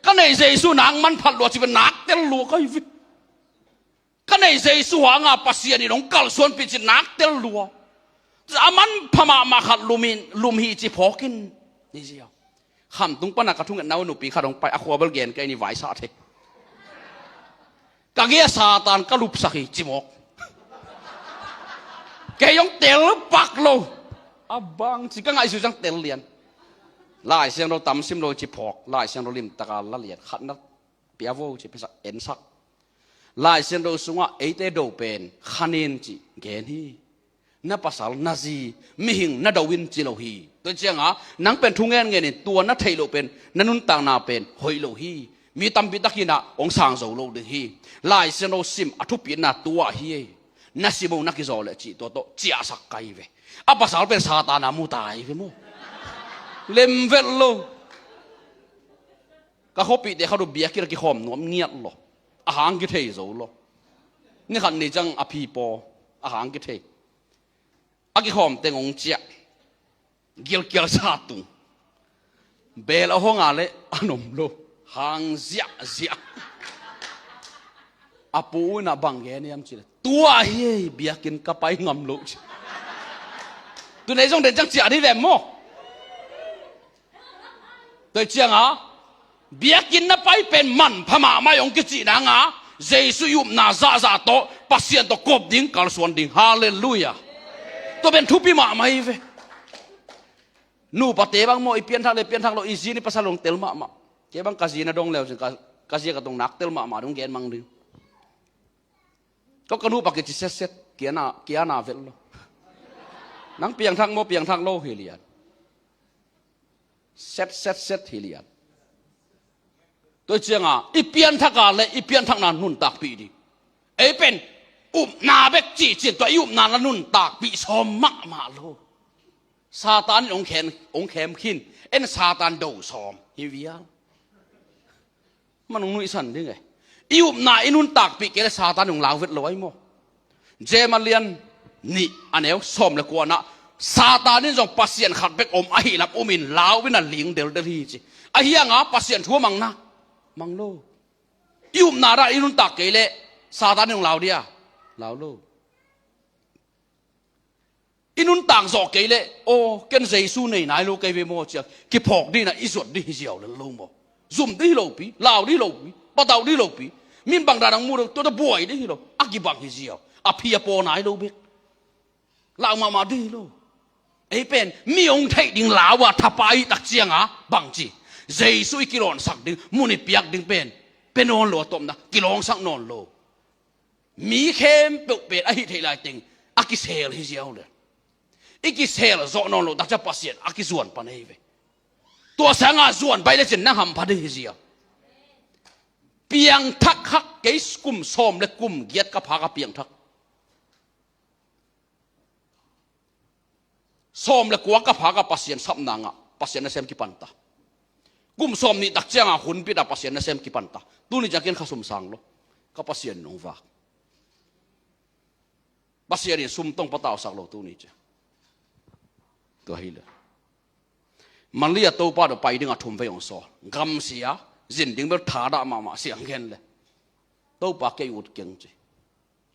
Ka nei Jesu nak manphat lua ci ve, nak tel lua ka hi ve. Ka nei Jesu hanga Pasian in hong kalsuanpih ci nak tel lua. A manpha mahmah khat lum in, lum hi ci phawk in. Hi ziau. Khamtung pana ka thungetna uh nupi khat hong pai, a khua bel gen kei ni, vaisah thei. Ka gei-ah Satan ka lupsak hi ci mawk. Kei hong tel pak lo. A bang ci ka ngaihsut ciang tel lian. Lai Siangtho tam sim lo ci phawk. Lai Siangtho limtaka la lian khatna pia vo ci piasak ensak. Lai Siangtho sungah eite do pen khan in ci gen hi. Na pasal, na zi, mihing na do in ci lo hi. Tua cianga nang pen thu ngen ngenin tua na theih loh pen, na nuntakna pen hoih lo hi. Mi tampi takinah hong sang zo lo ding hi. Lai Siangtho sim a thupitna tua hi. Na sim uh na kizaw leh cih tua tawh ciahsak kai ve. A pasal pen Satan a mu tai ve maw. Lem vet lo. Ka khuapihte khat uh biakinn a kikhawm nuam ngiat lo. A hang kithei zo lo. Ni khat ni ciang a phi paw a hang kithei. A kikhawm teng hong ciah. Gilkial sa tung. Bel a hong a le a nom lo. Hang ziahziah. A pu in a bang gen hiam cih leh, tua hi ei, biakinn ka pai ngam lo ci. Tunei zong den ciang ciah dih vem maw. Tua cianga biakinn na pai pen manpha mahmah hong kicih nanga Jesu i upna zahzah tawh Pasian tawh kop ding, kalsuan ding. Halleluiah. Tua pen thupi mahmah hi ve. Nupate bang maw, i pianthak le pianthak lo, i zi ni pasal hong tel mahmah. Kei bang ka zi na dong leu cin ka, ka zi ka tong nak tel mahmah dong gen mang ding. Tua ka nupa kici setset, kia na, kia na vet lo. Nang piangthak maw, piangthak lo hi lian. Set set set hi lian. Tua cianga i pianthaka le i pianthakna nuntakpih ding. Ei pen upna bek cihcin tua i upna la nuntakpih sawm mahmah lo. Satan in hong khen, hong khem khin. En Satan do sawm hi vial. Man hong nuihsan ding e. I upna i nuntakpih kei le Satan in hong lau vet lo ai maw. Jeim a lian nih a neu sawm le kuana, Satan in zong Pasian khat bek om ahi lam umin lau in a ling deldel hi ci. Ahi hanga Pasian thu a mang na, mang lo. I upna dan i nuntak kei le Satan in hong lau dia, lau lo. I nuntak zawh kei le, aw, ken Jesu nei nai lo kei ve maw cia kiphawk dina i zuat ding hi ziau le lo maw. Zum ding hi lopi, lau ding hi lopi, patau ding hi lopi. Min bang dan ang mu deuh, tua ta buai ding hi lo, a kibang hi ziau. A phi a paw nai lo bek. Lau mahmah ding hi lo. Ei pen mi hong theih ding lau a thapa i tak cianga bangci, Jesu i kilawngsak ding, mun i piak ding pen, pe nawn lo a tawpna, kilawngsak nawn lo. Mi khempeuh pen a hih theih lai teng a kisel hi ziau le. I kisel zawh nawn lo takcia Pasian a kizuan pan ahi ve. Tua sanga zuan bai le cin nang hampha ding hi ziau. Piangthak hak kei, kum sawm le kum giat ka pha ka piangthak. Sawm le kua ka pha ka Pasian sapna ngah, Pasian nasem kipanta. Kum sawm nih tak cianga hun pita Pasian nasem kipanta. Tuni ciang ken kha sum sang lo. Ka Pasian in hong vak. Pasian in sum tong patausak lo tuni ciang. Tua hi le. Manlia Topa do pai ding a thum vei hong sawl. Gamsia, zin ding bel thadah mahmah siang gen le. Topa kei ut keng ci.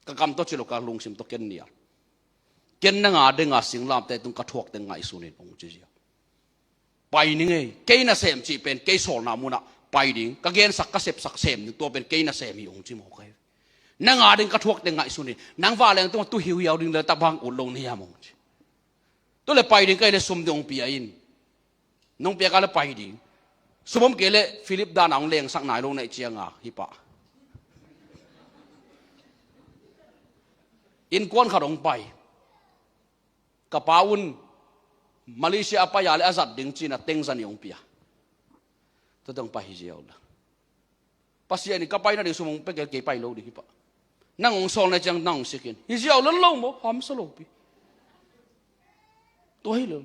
Ka kam tawh ci lo, ka lungsim tawh ken nial. Ken nanga dinga singlamte tung ka thuak teng ngaihsun in hong ci ziau. Pai ning ei, kei nasem cih pen kei sawlna munah pai ding, ka gensak ka sepsak sem ding, tua pen kei nasem hi hong ci mawk ahi. Nanga ding ka thuak teng ngaihsun in, nang vanleng tungah tu hiuhiau ding le tabang ut lo ni hiam hong ci. Tua le pai ding ka hih le sum ding hong pia in. Nong piak a le pai ding. Sum om kei le Philip dana hong lengsak nai lo na hih cianga hi pah. Innkuan khat hong pai. Ka pa un Malaysia a pai a le a zat ding cina teng zani hong pia. Tua teng pai hi ziau la. Pasian in ka pai nading sum hong pia kei, kei pai lo ding hi pah. Nang hong sawl na ciang nang hong sikin hi ziau lel lo maw, hamsa lopi. Tua hi lo.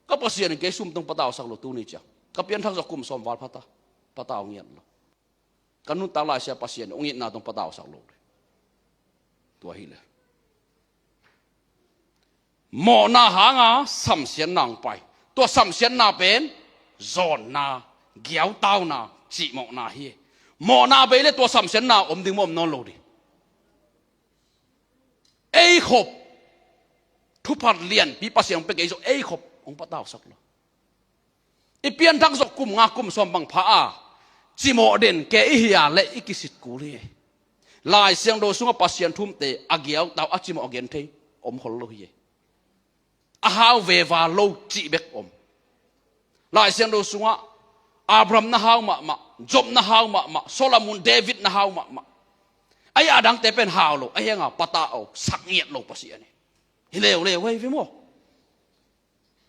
Ka Pasian in kei sum tong patausak lo tuni ciang. Ka pianthak zawh kum sawm val phata, patau ngiat lo. Ka nuntak laisia Pasian in hong itna tong patausak lo ding. Tua hi le. Mawhna hanga samsiatna hong pai. Tua samsiatna pen zawnna, giautauna, cihmawhna hi. Mawhna bei le tua samsiatna om ding maw, om nawn lo ding. Ei khop thuphat lianpi Pasian hong pia kei zawh ei khop hong patausak lo. I pianthak zawh kum nga kum sawm bang pha a, cimawh den kei i hi a le i kisit kul hi. Lai Siangtho sungah Pasian thumte a giautau a cimawh a gen thei om khol lo hi. A hau veva lo cih bek om. Lai Siangtho sungah Abraham na hau mahmah, Job na hau mahmah, Solomon, David na hau mahmah. Ahi a dangte pen hau lo, ahi hanga patah aw, sak ngiat lo Pasian hi. Hi leuleu hi ve maw.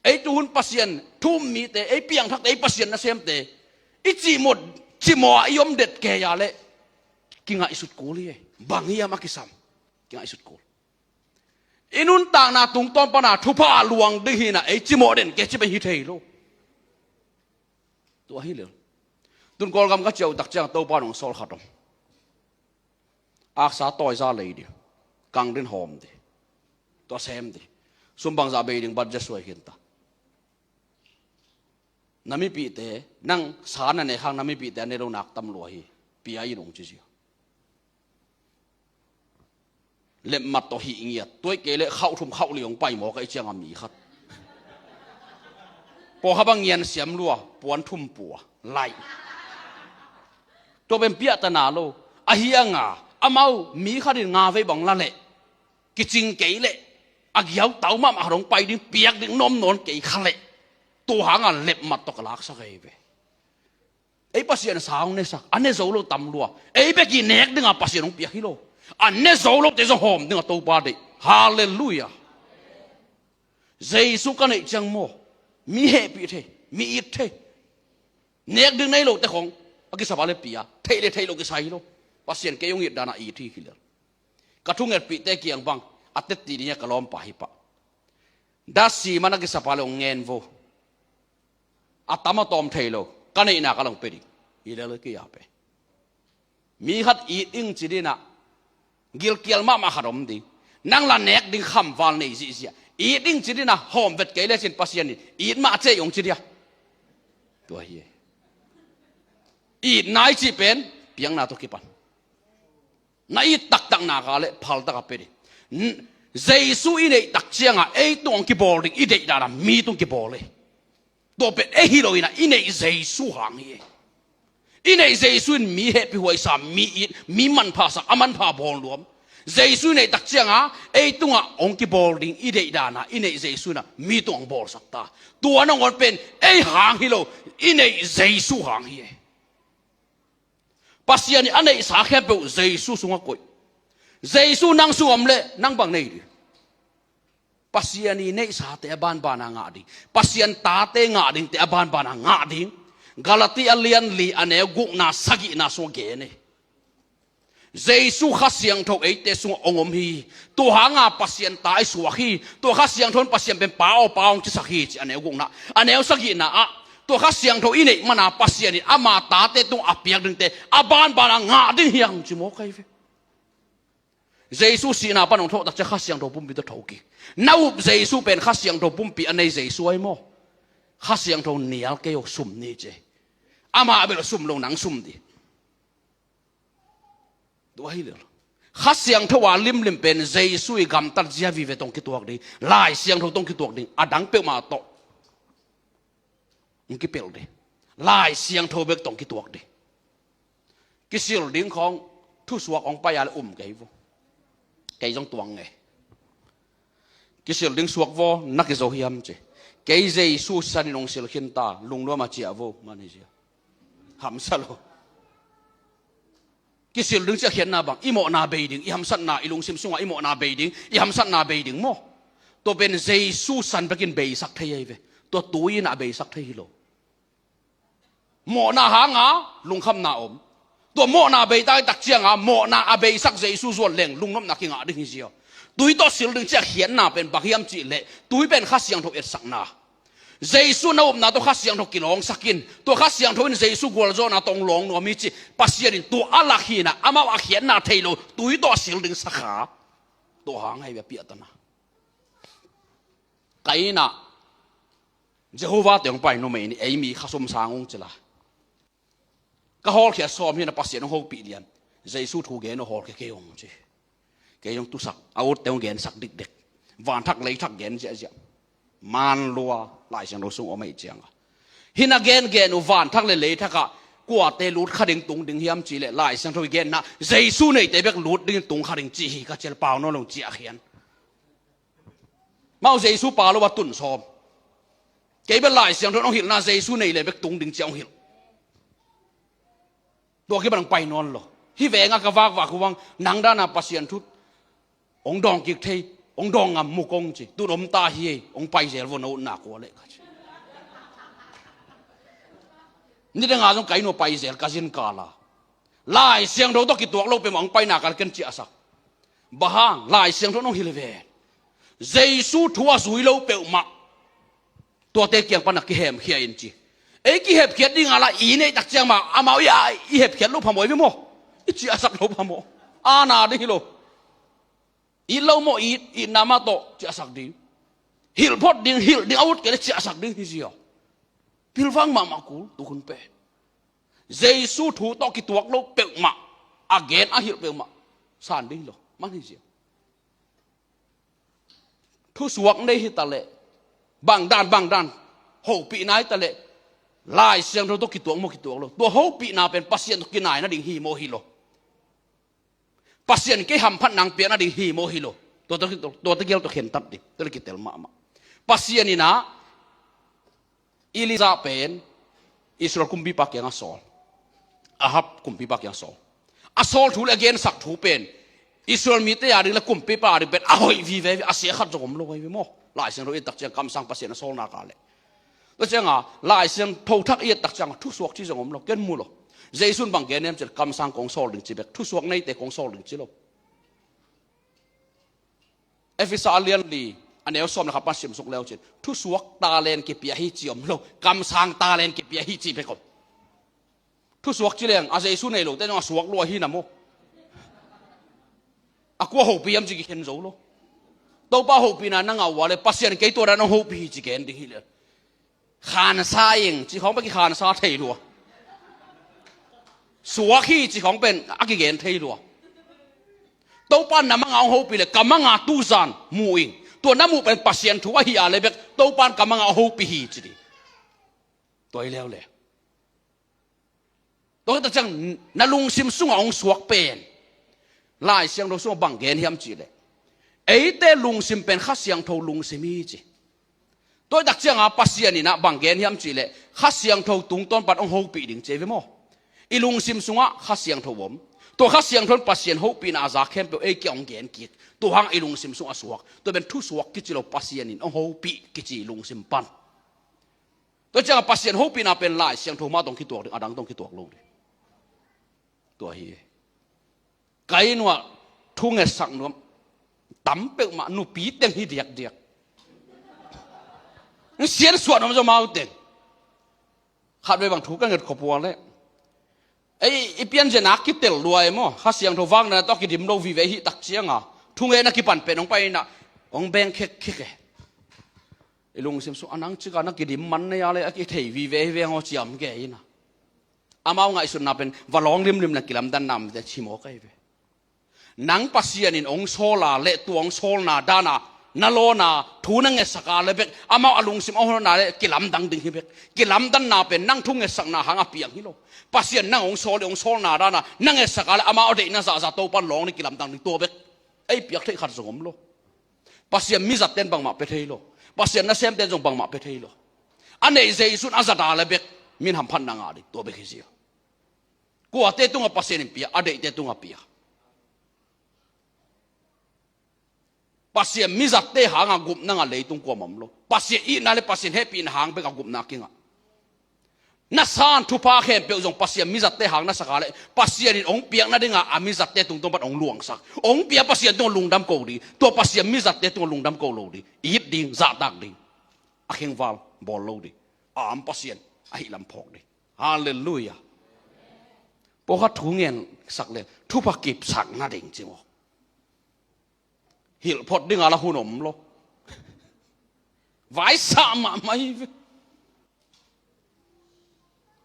Ei tuhun Pasian thu-um mite, ei piangthakte, ei Pasian nasemte i cihmawh, cihmawh a i om det kei a leh kingaihsut kul hi. Bang hiam a kisam? Kingaihsut kul. I nuntakna tungtawn pana thupha luang ding hi na, ei cimawh den kei ci pen hi thei lo. Tua hi lel. Tun Kawlgam ka ciah uh tak ciang Topa nong sawl khat om. Aksa tawiza lei ding, kang din hawm ding, tua sem ding. Sum bangzah bei ding budget suai khin ta. Na mipihte, nang sa na ne khang na mipihte a ne lo nak tam lua hi. Pia in ong ci zia. Lepmat tawh hih ngiat, tuai kei leh khauh thum khauh li hong pai mawk a i cianga mi khat. Pawkha bang ngian siam lua, puan thum pua, laih. Tua pen piahtana lo. Ahi hanga amau mi khat in nga vei bang la leh, kicing kei leh, a giautau mahmah khat hong pai ding, piak ding nuam nawn kei kha leh, tua hanga lepmat tawh ka laksak ei ve. Ei Pasian sa hong nesak, a ne zo lo tam lua. Ei bek i nek dinga Pasian hong piak hi lo. A ne zo lote zong hawm dinga Topa deih. Halleluiah. Jesu ka neih ciang maw, mi hehpih thei, mi it thei. Nek ding nei lote khong a kisapa le pia, theih le theih lo kisai hi lo. Pasian kei hong it dana it hi hilel. Ka thungetpihte kiang bang a tetti ding a ka lawmpa hi pah. Dasi man a kisapa le hong ngen vo. A tam a tawm thei lo, ka neihna ka long pe ding. Hi lel kei a pe. Mi khat it ing ci dinah gilkial mahmah khat om ding. Nang la nek ding khamval nei zihziah. It ing ci dinah hawm vet kei lecin Pasian in it mah cei ong ci dia. Tua hi e. It nai cih pen piangna tawh kipan. Na it taktak nak a le phaltak a pe ding. Jesu i neih tak cianga ei tung ong kibawl ding i deih dana mi tung kibawl e. Tua pen ei hi lo ina i neih Jesu hang hi e. I neih Jesu in mi hehpih huaisa, mi it, mi manphasa, a manpha bawl nuam. Jesu i neih tak cianga ei tunga ong kibawl ding i deih dana i neih Jesu ina mi tung ong bawlsak ta. Tua nangawn pen ei hang hi lo, i neih Jesu hang hi e. Pasian i a neihsa khempeuh Jesu sungah koih. Jesu nang sung om leh nang bang nei ding? Pasian i neihsate a banbana ngah ding, Pasian tate ngah dingte a banbana ngah ding. Galati a lian li a neu gukna sagihna sungah gen e. Jesu Kha Siangtho eite sungah ong om hi. Tua hanga Pasian ta i suak hi. Tua Kha Siangtho in Pasian pen Pa aw, Pa aw ong cisak hi ci a neu gukna. A neu sagihna ah tua Kha Siangtho i neih mana Pasian in ama tate tung a piak dingte a banbana ngah ding hi a hong ci mawk ahi ve. Jesu sihna pan hong thawh tak ciang Kha Siangtho pumpi tawh tho kik. Na up Jesu pen Kha Siangtho pumpi a nei Jesu ahi maw? Kha Siangtho nial kei aw, sum ni ci. Amah bel sum lo, nang sum dih. Tua hi lel. Kha Siangtho a limlim pen Jesu i gamtat zia vive tawh ong kituak ding, Lai Siangtho tawh ong kituak ding, a dang peuhmah tawh ong kipelh ding. Lai Siangtho bek tawh ong kituak ding. Kisil ding khawng thusuak ong pai a le um kei vo. Kei zong tuang nge. Kisil ding suak vo, na kizo hiam ci. Kei Jesu sanin ong sil khin ta, lungnuam a ciah vo, man hi zia. Hamsa lo. Kisil ding ciah khiatna bang, i mawhna bei ding, i hamsatna, i lungsim sungah i mawhna bei ding, i hamsatna bei ding maw? Tua pen Jesu san bekin beisak thei ahi ve. Tua tui in a beisak thei hi lo. Mawhna hanga lungkhamna om. Tua mawhna bei ta i tak cianga mawhna a beisak Jesu zuan leng lungnopna kingah ding hi zia. Tui tawh sil ding ciah khiatna pen bang hiam cih leh tui pen Kha Siangtho etsakna. Jesu na upna tawh Kha Siangtho kilawngsak in, tua Kha Siangtho in Jesu gualzawhna tawh ong lawng nuam hi ci. Pasian in tua a lak hina, amau a khiatna thei lo, tui tawh a sil ding sakha. Tua hang ahi ve a piahtana. Kaina Jehovah te ong pai numei ni, ei mi kha sum sang ung cila. Ka hawlkhia sawm hina Pasian ong hopih lian. Jesu thu gen aw, hawlkhia kei ung ci. Kei ong tusak, a utte ong gensak dikdek. Vanthak leithak gen ziahziah. Man lua, Lai Siangtho sung om ahi cianga. Hina gengen uh vanthak le leithakah kuate lut kha ding tung ding hiam cih leh Lai Siangtho i genna Jesu neite bek lut ding tung kha ding ci hi ka cial pau nawn lo ciah khian. Amau Jesu pa lo a tun sawm. Kei bel Lai Siangtho in hong hilhna Jesu nei le bek tung ding ci-a hong hilh. Tua kipan hong pai nawn lo. Hih veng ah ka vakvak uh hang nang dan a Pasian thu hong dawng kik thei, hong dawng ngam mu kong ci. Tun om ta hi ei, hong pai zel vo na utna kua leh ka ci. Nidang a zong ka inn uh pai zel ka zin kal a. Lai Siangtho tawh kituak lo peuhmah hong paina kal ken ciahsak. Bang hang, Lai Siangtho in hong hilh hi ven. Jesu thu a zui lo peuhmah tuate kiang pan a kihemkhia in ci. Ei kihepkhiat ding a la i neih tak ciang mah amau i, i hepkhiat loh phamawh i ve maw? I ciahsak loh phamawh. Ana ding hi lo. It lo maw it, itna mah tawh ciahsak ding. Hilh phot ding, hilh ding a ut kei leh ciahsak ding hi ziau. Pilvang mahmah kul, tu hun pen. Jesu thu tawh kituak lo peuhmah, a gen a hilh peuhmah san ding hi lo. Man hi ziau. Thusuak nei hi ta leh, bang dan, bang dan, hopihna hi ta leh, Lai Siangtho tawh kituak maw kituak lo. Tua hopihna pen Pasian tawh kinai nading hi maw hi lo. Pasian kei hamphat nang piak nading hi maw hi lo. Tua, tua, tua, tua tegel tawh khentat ding, tua kitel mahmah. Pasian in ah, Elijah pen Israel kumpipa kiangah sawl. Ahab kumpipa kiangah sawl. A sawl thu le a gensak thu pen Israel mite a ding le kumpipa a ding pen a hoih vive, a sia khat zong om lo ahi ve maw? Lai Siangtho i et tak ciang kamsang Pasian a sawlna ka leh. Tua cianga Lai Siangtho thak i et tak cianga thusuak ci zong om lo, ken mu lo. Jesu in bang gen hiam cih leh kamsang kong sawl ding ci bek, thusuak neite kong sawl ding ci lo. Efesa a lian li, a neu sawm le khat pan simsuk leu cin, thusuak talent kipia hi ci om lo, kamsang talent kipia hi ci bek om. Thusuak ci leng a Jesu nei lote zong a suak lua hi na maw? A kua hopih hiam ci kikhen zo lo. Topa hopihna na ngah uh a leh Pasian kei tua dan hong hopih hi ci gen ding hi leh. Khansa ing ci khawng pen kikhansa thei lua. Suak hi ci khawng pen a kigen thei lua. Topa in na manga hong hopih leh ka manga tuzan mu ing. Tua na muh pen Pasian thu ahi a leh bek Topa in ka manga hong hopih hi ci ding. Tua hi leuleu. Tua hi tak ciang na lungsim sungah hong suak pen Lai Siangtho sungah bang gen hiam cih leh, eite lungsim pen Kha Siangtho lungsim hi ci. Tua hi tak cianga Pasian in ah bang gen hiam cih leh Kha Siangtho tungtawn pan hong hopih ding ci hi ve maw? I lungsim sungah Kha Siangtho om. Tua Kha Siangtho in Pasian hopihna a za khempeuh ei kiang hong gen kik. Tua hang i lungsim sungah suak. Tua pen thusuak kici lo, Pasian in hong hopih kici lungsim pan. Tua cianga Pasian hopihna pen Lai Siangtho mah tawh kituak ding, a dang tawh kituak lo ding. Tua hi. Ka inn uah thungetsak nuam tam peuhmah nupi teng hi diakdiak. Siansuah nuam zaw mau teng. Khatvei bang thu ka nget khop uh a leh, ei i pianzia nak kitel lua e maw? Kha Siangtho vakna tawh kidim lo vive hi tak cianga thungetna kipan pen hong pai in ah hong beng khekkhek e. I lungsim sung a nang cika na kidim man nei a leh a kithei vive hi veng aw ciam kei in ah. Amau ngaihsutna pen va lawng limlim na kilamdanna om te ci maw kei ve. Nang Pasian in hong sawl a leh tua hong sawlna dana na lawn a thu na ngetsak a leh bek amau a lungsim a hon a leh kilamdang ding hi bek. Kilamdanna pen nang thungetsakna hang a piang hi lo. Pasian nang hong sawl, hong sawlna dana na ngetsak a leh amau a deihna zahzah Topa in lawng ding, kilamdang ding, tua bek. Ei piak theih khat zong om lo. Pasian mizatte in bangmah pia thei lo. Pasian nasemte in zong bangmah pia thei lo. A neih Jesu in a zat a leh bek min hamphatna ngah ding, tua bek hi ziau. Kuate tungah Pasian in pia, a deihte tungah pia. Pasian mizatte hanga gupna ngah leitung kuamah om lo. Pasian itna le Pasian hehpihna hang bek a gupna kingah. Na san thupha khempeuh zong Pasian mizatte hang na sak a leh Pasian in hong piak nadinga a mizatte tungtawn pan hong luangsak. Hong pia Pasian tungah lungdam ko ding. Tua Pasian mizatte tungah lungdam ko lo ding. It ding, zahtak ding. A khengval bawl lo ding. A am Pasian ahih lam phawk ding. Halleluiah. Pawlkhat thu ngensak le thupha kipsak nading ci maw? Hilh phot dinga la hun om lo. Vaisah mahmah hi ve.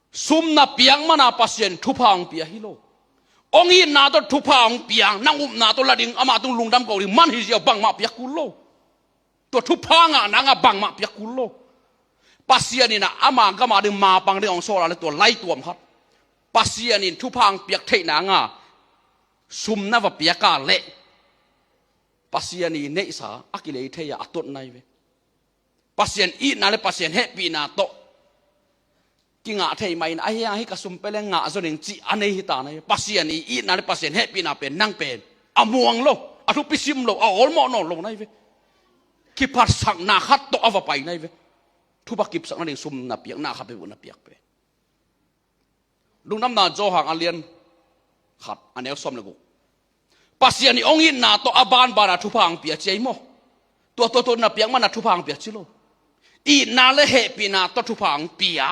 Sum na piak mana Pasian thupha hong pia hi lo. Hong itna tawh thupha hong piang, nang upna tawh la ding, amah tung lungdam ko ding man hi ziau, bangmah piak kul lo. Tua thupha ngah nanga bangmah piak kul lo. Pasian in a ama gama ding mapang ding hong sawl a le tua laituam khat. Pasian in thupha hong piak theih nanga sum na va piak a leh Pasian i neihsa a kilei thei a, a tuat nai ve. Pasian itna le Pasian hehpihna tawh kingah thei mah in, ahi hang hih ka sum pia leng ngah zaw ning cih a nei hi ta nai ve. Pasian i itna le Pasian hehpihna pen nang pen a muang lo, a thupi sim lo, a awlmawh nawn lo nai ve. Kiphatsakna khat tawh a va pai nai ve. Thupha kipsak nading sum na piak, na khat peuh na piak pen. Lungdamna Johan a lian khat a neu sawm le guk. Pasian i hong itna tawh a banbana thupha hong pia ci ei maw? Tua, tua, tua na piak mana thupha hong pia ci lo. Itna le hehpihna tawh thupha hong pia.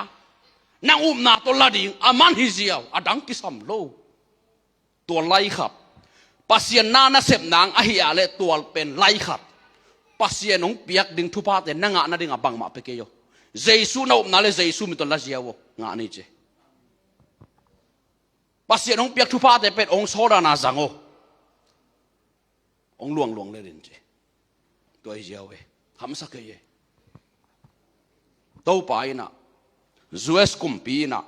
Nang upna tawh la ding a man hi ziau, a dang kisam lo. Tua lai khat. Pasian na nasep nang ahi a le tua pen lai khat. Pasian hong piak ding thuphate na ngah nading a bangmah pia kei aw. Jesu na upna le Jesu min tawh la ziau aw. Ngah ni ci. Pasian hong piak thuphate pen hong sawlna na zang aw. Hong luangluang le din ci. Tua hi ziau e. Hamsa kei e. Topa in ah, U S kumpi in ah,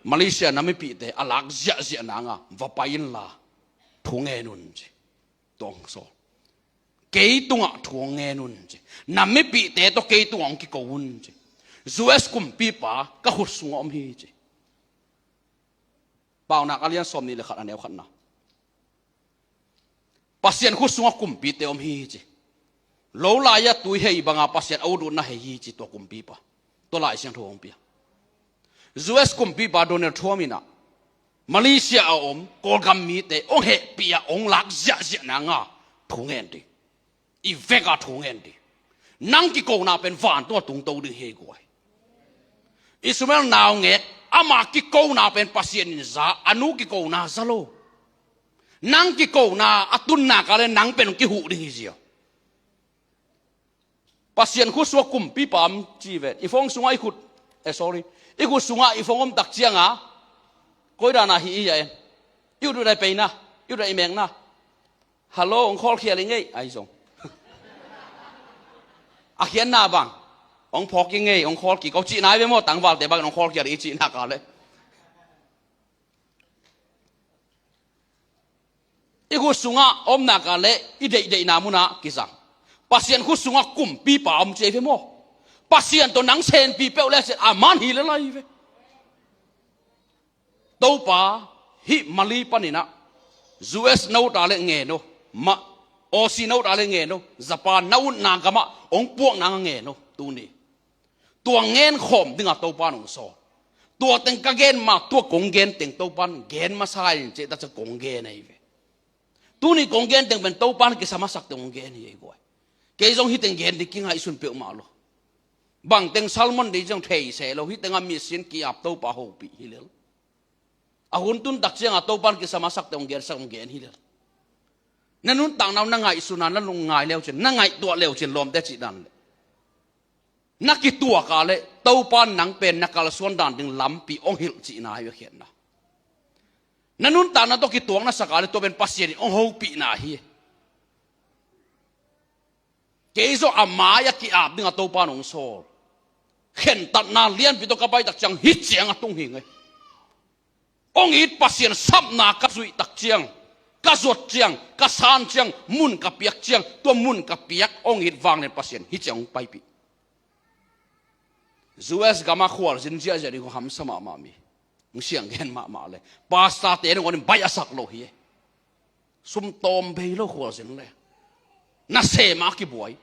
Malaysia na mipihte a lak ziahziah nanga va pai inla thu ngen un ci. Tua hong sawl. Kei tungah thu hong ngen un ci. Na mipihte tawh kei tungah hong kiko un ci. U S kumpipa ka khut sungah om hi ci. Paunak a lian sawm nih le khat a neu khatna. Pasian khut sungah kumpite om hi ci. Lo lai-a tui hei banga Pasian a ut ut na hei hi ci tua kumpipa. Tua Lai Siangtho hong pia. U S kumpipa Donald Trump in ah Malaysia a om Kawlgam mite hong hehpih a hong lak ziahziah nanga thu ngen ding. I veka thu ngen ding. Nang kikona pen vantung a tungto ding hi ei guai. Ismael naungek ama kikona pen Pasian in za, a nu kikona za lo. Nang kikona a tunna ka le nang pen kihuh ding hi ziau. Pasian khut sungah kumpipa om ci ven. I phone sungah i khut, eh, sorry. I khut sungah i phone om tak cianga koi dana hi i hia en. I ut ut a i peina, i ut ut a i mekna. Hello, hong khawlkhia i ngei, ai zong. A khiatna bang, hong phawk i ngei, hong khawl kik, ko cihna i ve maw, tangvalte bangin hong khawlkhia i cihna ka le. I khut sungah omna ka le, i deihdeihna munah kizang. Pasian khut sungah kumpipa om ci ei ve maw. Pasian tawh nang senpi peuh le sian, a man hi le lai ve. Topa, hih Mali paninah U S no ta le ngen uh, ma, Aussie no ta le ngen uh, Japan na utna gamah hong puakna nga ngen uh, tuni. Tua ngen khawm dingah Topa nong sawl. Tua teng ka gen ma, tua kong gen teng Topa gen masa in ceh ta ca kong gen ahi ve. Tuni kong gen teng pen Topa kisa masak teng kong gen hi ei guai. Kei zong hih teng gen ding kingaihsun peuhmah lo. Bang teng sermon ding zong thei se lo, hih tengah mission ki-ap Topa hopih hi lel. A hun tun tak ciangah Topa kisa masak teng kong gensak kong gen hi lel. Na nuntakna uh na ngaihsuna, na lungngai leucin, na ngaihtuah leucin lawmte cih dan le. Na kituaka le Topa nang pen na kalsuan dan ding lampi hong hilh cihna hi a khiatna. Na nuntakna tawh kituak na saka le tua pen Pasian in hong hopihna hi. Kei zong a mai a ki-ap dingah Topa nong sawl. Khentatna lianpi tawh ka pai tak ciang hih ciang a tung hi ngei. Hong it Pasian sapna ka zuih tak ciang, ka zuat ciang, ka san ciang, mun ka piak ciang, tua mun ka piak hong it vang nen Pasian hih ciang hong paipih. U S gamah khualzin ziahziah ding kong hamsa mahmah mi. Hong siang gen mahmah le. Pastor te nong onin baih a sak lo hi. Sum tawm bei lo khualzin le. Nasem a kibuai.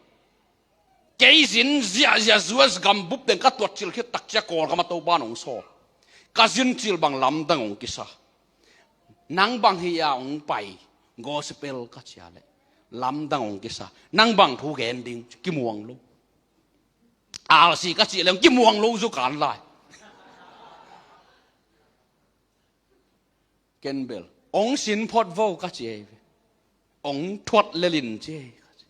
Kei zin ziahziah U S gambup teng ka tuat cil khit tak ciang Kawlgam a Topa nong sawl. Ka zin cil bang lamdang hong kisa. Nang bang hi a hong pai. Gospel ka cia le. Lamdang hong kisa. Nang bang thu gen ding kimuang lo. R C ka cih le hong kimuang lo zu kan lai. Ken bel hong sin phot vo ka ci ei ve. Hong thuat lelin ci ei ka ci.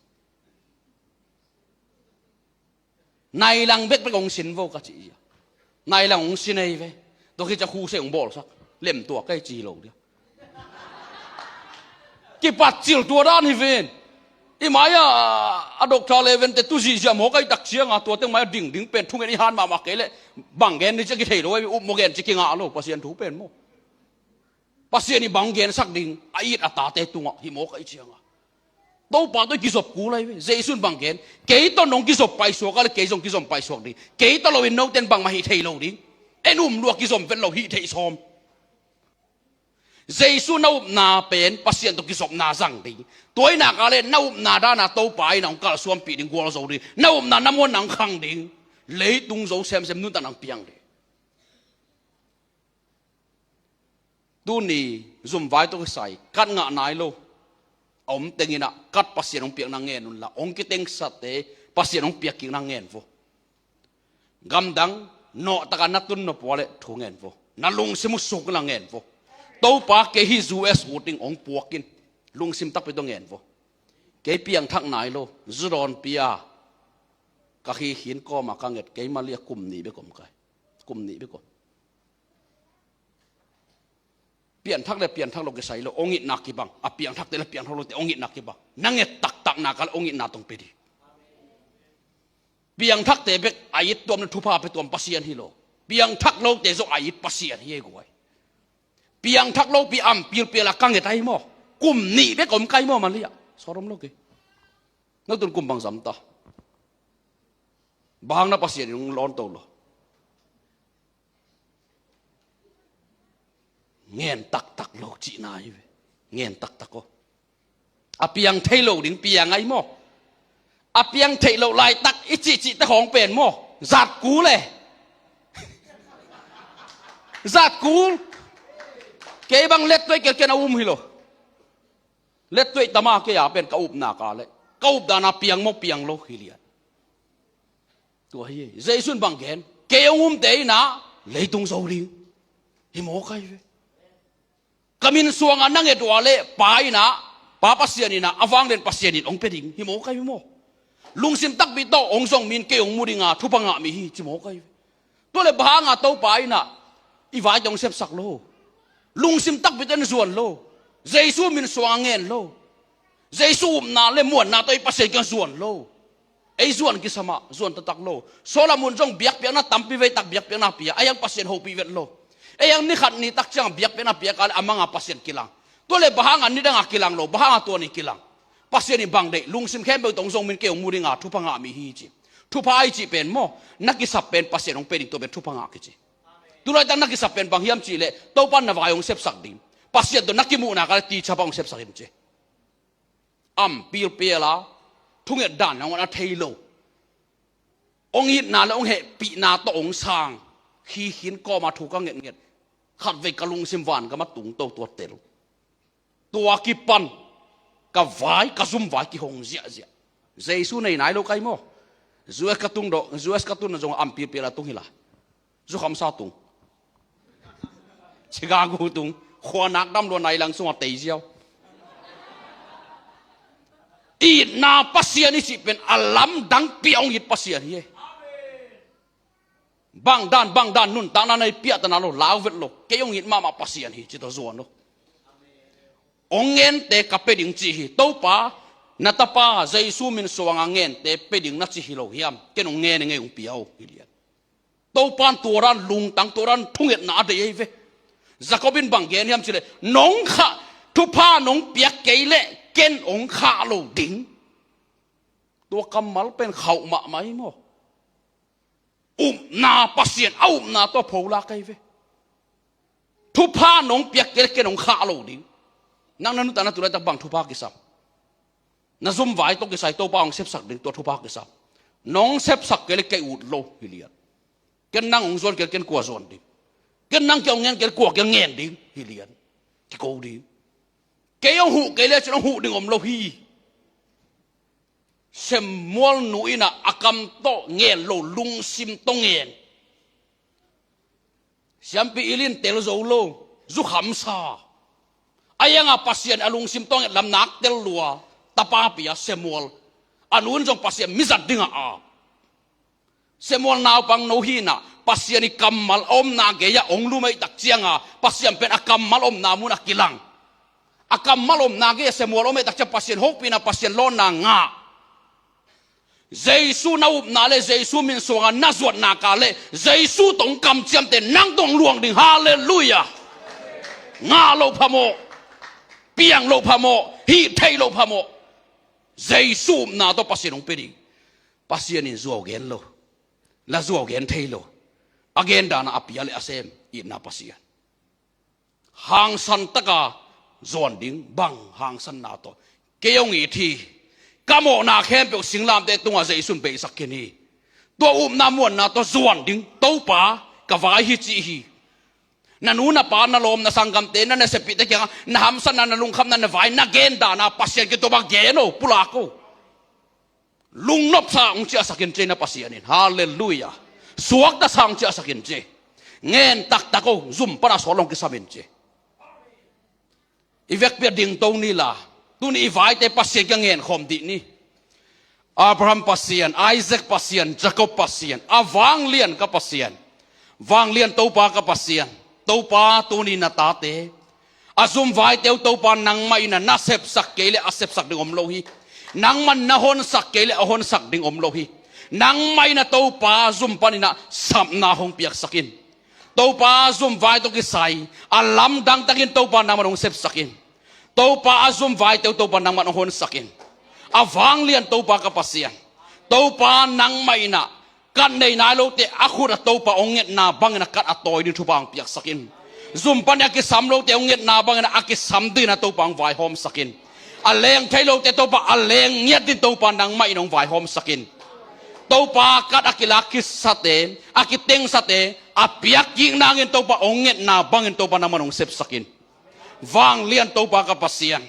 Nailang bekbek hong sin vo ka ci ia. Nailang hong sin ei ve. Tua khit ciang khuse hong bawlsak. Lemtuak kei ci lo dia. Kipatcil tua dan hi ven. I mai-ah a doctor level te tu zihziah mawk ahi tak cianga tua teng mai-ah dingding pen thungen i han mahmah kei leh bang gen ni ci a kithei lo ahi ve. Upmawh gen ci kingah lo Pasian thu pen maw. Pasian i bang gensak ding a it a tate tungah hih mawk ahi cianga. Topa tawh i kizop kul ahi ve. Jesu in bang gen? Kei tawh nong kizop paisuak a le kei zong kizom paisuak ding. Kei tawh loin note in bangmah hih thei lo ding. En um lua kizom vet lo hih theih sawm. Jesu na upna pen Pasian tawh kizopna zang ding. Tua ahih nak leh na upna dan a Topa in hong kalsuanpih ding, gualzo ding. Na upna na muanna hong khang ding. Leitung zo semsem nuntakna hong piang ding. Tuni zumvai tawh kisai kat ngah nai lo a om tengin ah kat Pasian hong piakna ngen unla, hong kitengsate Pasian hong piak kikna ngen vo. Gamdang nawhtak a na tun nop uh leh thu ngen vo. Na lungsim uh suk inla ngen vo. Topa, kei hih U S ut ing, hong puak in. Lungsim takpi tawh ngen vo. Kei piangthak nai lo, zu dawnpi a ka khikhin kawm a ka nget, keimah leh kum nih bek om kai. Kum nih bek om. Piangthak le piangthak lo kisai lo, hong itna kibang. A piangthakte le piangthak lote hong itna kibang. Na nget taktak nak leh hong itna tawh hong pia ding. Piangthakte bek a it tuam le thupha pia tuam Pasian hi lo. Piangthak lote zong a it Pasian hi ei guai. Piangthak lopi a ampil pial a ka nget ahi maw? Kum nih bek om kai maw Malaysia? Sawt om lo kei. Nang tun kum bang zam ta? Bang hang na Pasian in hong lawn to lo? Ngen taktak lo cihna hi ve. Ngen taktak aw. A piang thei lo ding piang ahi maw? A piang theih loh laitak i cihcihte khawng pen maw? Zat kul e. Zat kul. Kei bang lettuai kelkel a um hi lo. Lettuai tama kei a pen ka upna ka leh ka updan a piang maw piang lo hi lian. Tua hi e. Jesu in bang gen? Kei hong umte in ah leitung zo ding. Hi maw kai ve. Ka min suang a na nget uh leh Pa in ah, Pa Pasian in ah, a vanglian Pasian in hong pia ding. Hi maw kai ve maw? Lungsim takpi tawh hong zong mi in kei hong mu ding a thupha ngah mi hi ci maw kai ve. Tua leh bang hang a Topa in ah i vaite hong sepsak lo? Lungsim takpi tawh en zuan lo. Jesu min suang a ngen lo. Jesu upna le muanna tawh ei Pasian kiang zuan lo. Ei zuan kisam ah zuan taktak lo. Solomon zong biakpiakna tampi veitak biakpiakna pia, a hiang Pasian hopih vet lo. Ei hiang ni khat ni tak ciang biakpiakna piak a leh a mang a Pasian kilang. Tua leh bang hang a nidang a kilang lo, bang hang a tua ni kilang? Pasian in bang deih? Lungsim khempeuh tawh hong zong mi in kei hong mu ding a thupha ngah mi hi ci. Thupha i cih pen maw, na kisap pen Pasian hong pia ding, tua pen thupha ngah kici. Tulaitak na kisap pen bang hiam cih leh Topa in na vai hong sepsak ding. Pasian tawh na kimuhna ka leh teacher bang hong sepsak in ci. Ampil pial a thunget dan hong a thei lo, hong itna le hong hehpihna tawh hong sang. Khikhin kawm a thu ka ngetnget, khatvei ka lungsim van gam a tung to, tua tel. Tua kipan ka vai, ka zum vai kihong ziahziah. Jesu nei nai lo kai maw? U S ka tung dawh, U S ka tunna zong ampil pial a tung hi lai. Zukhamsa tung. Chicago tung. Khua nak dam lua, nai lang sungah tei ziau. Itna Pasian i cih pen a lamdang pia hong it Pasian hi e. Bang dan, bang dan nuntakna na i piahtana lo, lau vet lo. Kei hong it mahmah Pasian hi ci tawh zuan lo. Hong ngente ka pia ding ci hi. Topa, na tapa Jesu min suang a ngente pia ding na ci hi lo hiam? Ken hong ngen ing ei, hong pia o hi lian. Topa in tua dan lungtang, tua dan thungetna a deih ahi ve. Jacob in bang gen hiam cih leh, nong khah, thupha nong piak kei leh ken hong khah lo ding. Tua kammal pen khauh mahmah hi maw? Upna, Pasian a upna tawh pholak ahi ve. Thupha nong piak kei leh ken hong khah lo ding. Nang na nuntakna tulaitak bang thupha kisam? Na zum vai tawh kisai Topa hong sepsak ding, tua thupha kisam. Nong sepsak kei leh kei ut lo hi lian. Ken nang hong zuan kei leh ken kua zuan ding? Ken nang kiang hong ngen kei leh kua kiang ngen ding hi lian. Kiko ding. Kei hong huh kei leh cin hong huh ding om lo hi. Samuel nu in ah a kam tawh ngen lo, lungsim tawh ngen. Siampi Eli in tel zo lo, zukhamsa. A hiang a Pasian a lungsim tawh nget lam nak tel lua, tapa pia Samuel. A nu in zong Pasian mizat ding a a. Samuel naupangno hi in ah, Pasian i kammal a omna gei ah hong lum ahih tak ciang a, Pasian pen a kammal omna mun ah kilang. A kammal omna gei ah Samuel om ahih tak ciang Pasian hopihna, Pasian lawnna ngah. Jesu na upna le Jesu min suang a na zuatna ka le Jesu tawh hong kamciamte nang tawh hong luang ding. Halleluiah. Ngah loh phamawh. Piang loh phamawh. Hih theih loh phamawh. Jesu upna tawh Pasian hong pia ding. Pasian in zuau gen lo. La zuau gen thei lo. A gen dan a pia le a sem itna Pasian. Hangsan taka zuan ding bang hangsanna tawh. Kei hong it hi. Ka mawhna khempeuh singlamteh tungah Jesu in beihsak khin hi. Tua upna muanna tawh zuan ding Topa ka vai hi ci hi. Na nu na pa na lawm na sanggamte na nasepihte kiangah na hamsatna na lungkhamna na vai na gen dan a Pasian kiang Topa gen o pulak o. Lungnopsa hong ciahsak in ci na Pasian in. Halleluiah. Suakta sa hong ciahsak in ci. Ngen taktak o, zum pana sawl hong kisam in ci. I vekpi a dingto ni la, tuni i vaite Pasian kiang ngen khawm dih ni. Abraham Pasian, Isaac Pasian, Jacob Pasian, a vanglian ka Pasian. Vanglian Topa ka Pasian. Topa tuni na tate a zum vaite uh Topa nangmah in a na sepsak kei le a sepsak ding om lo hi. Nangmah in na honsak kei le a honsak ding om lo hi. Nangmah in a Topa zum panin a sapna hong piaksak in. Topa zum vai tawh kisai a lamdang takin Topa nangmah in hong sepsak in. Topa a zum vaite uh Topa nangmah in hong honsak in. A vanglian Topa ka Pasian. Topa nangmah in a ka nei nai lote a khut a Topa hong ngetna bangin a kat a tawi ding thupha hong piaksak in. Zum panin a kisam lote hong ngetna bangin a kisam dingin a Topa hong vaihawmsak in. A leng thei lote Topa a leng ngiat ding Topa nangmah in hong vaihawmsak in. Topa kat a kilak kisate, a kitengsate a piak kik nangin Topa hong ngetna bangin Topa nangmah in hong sepsak in. Vanglian Topa ka Pasian.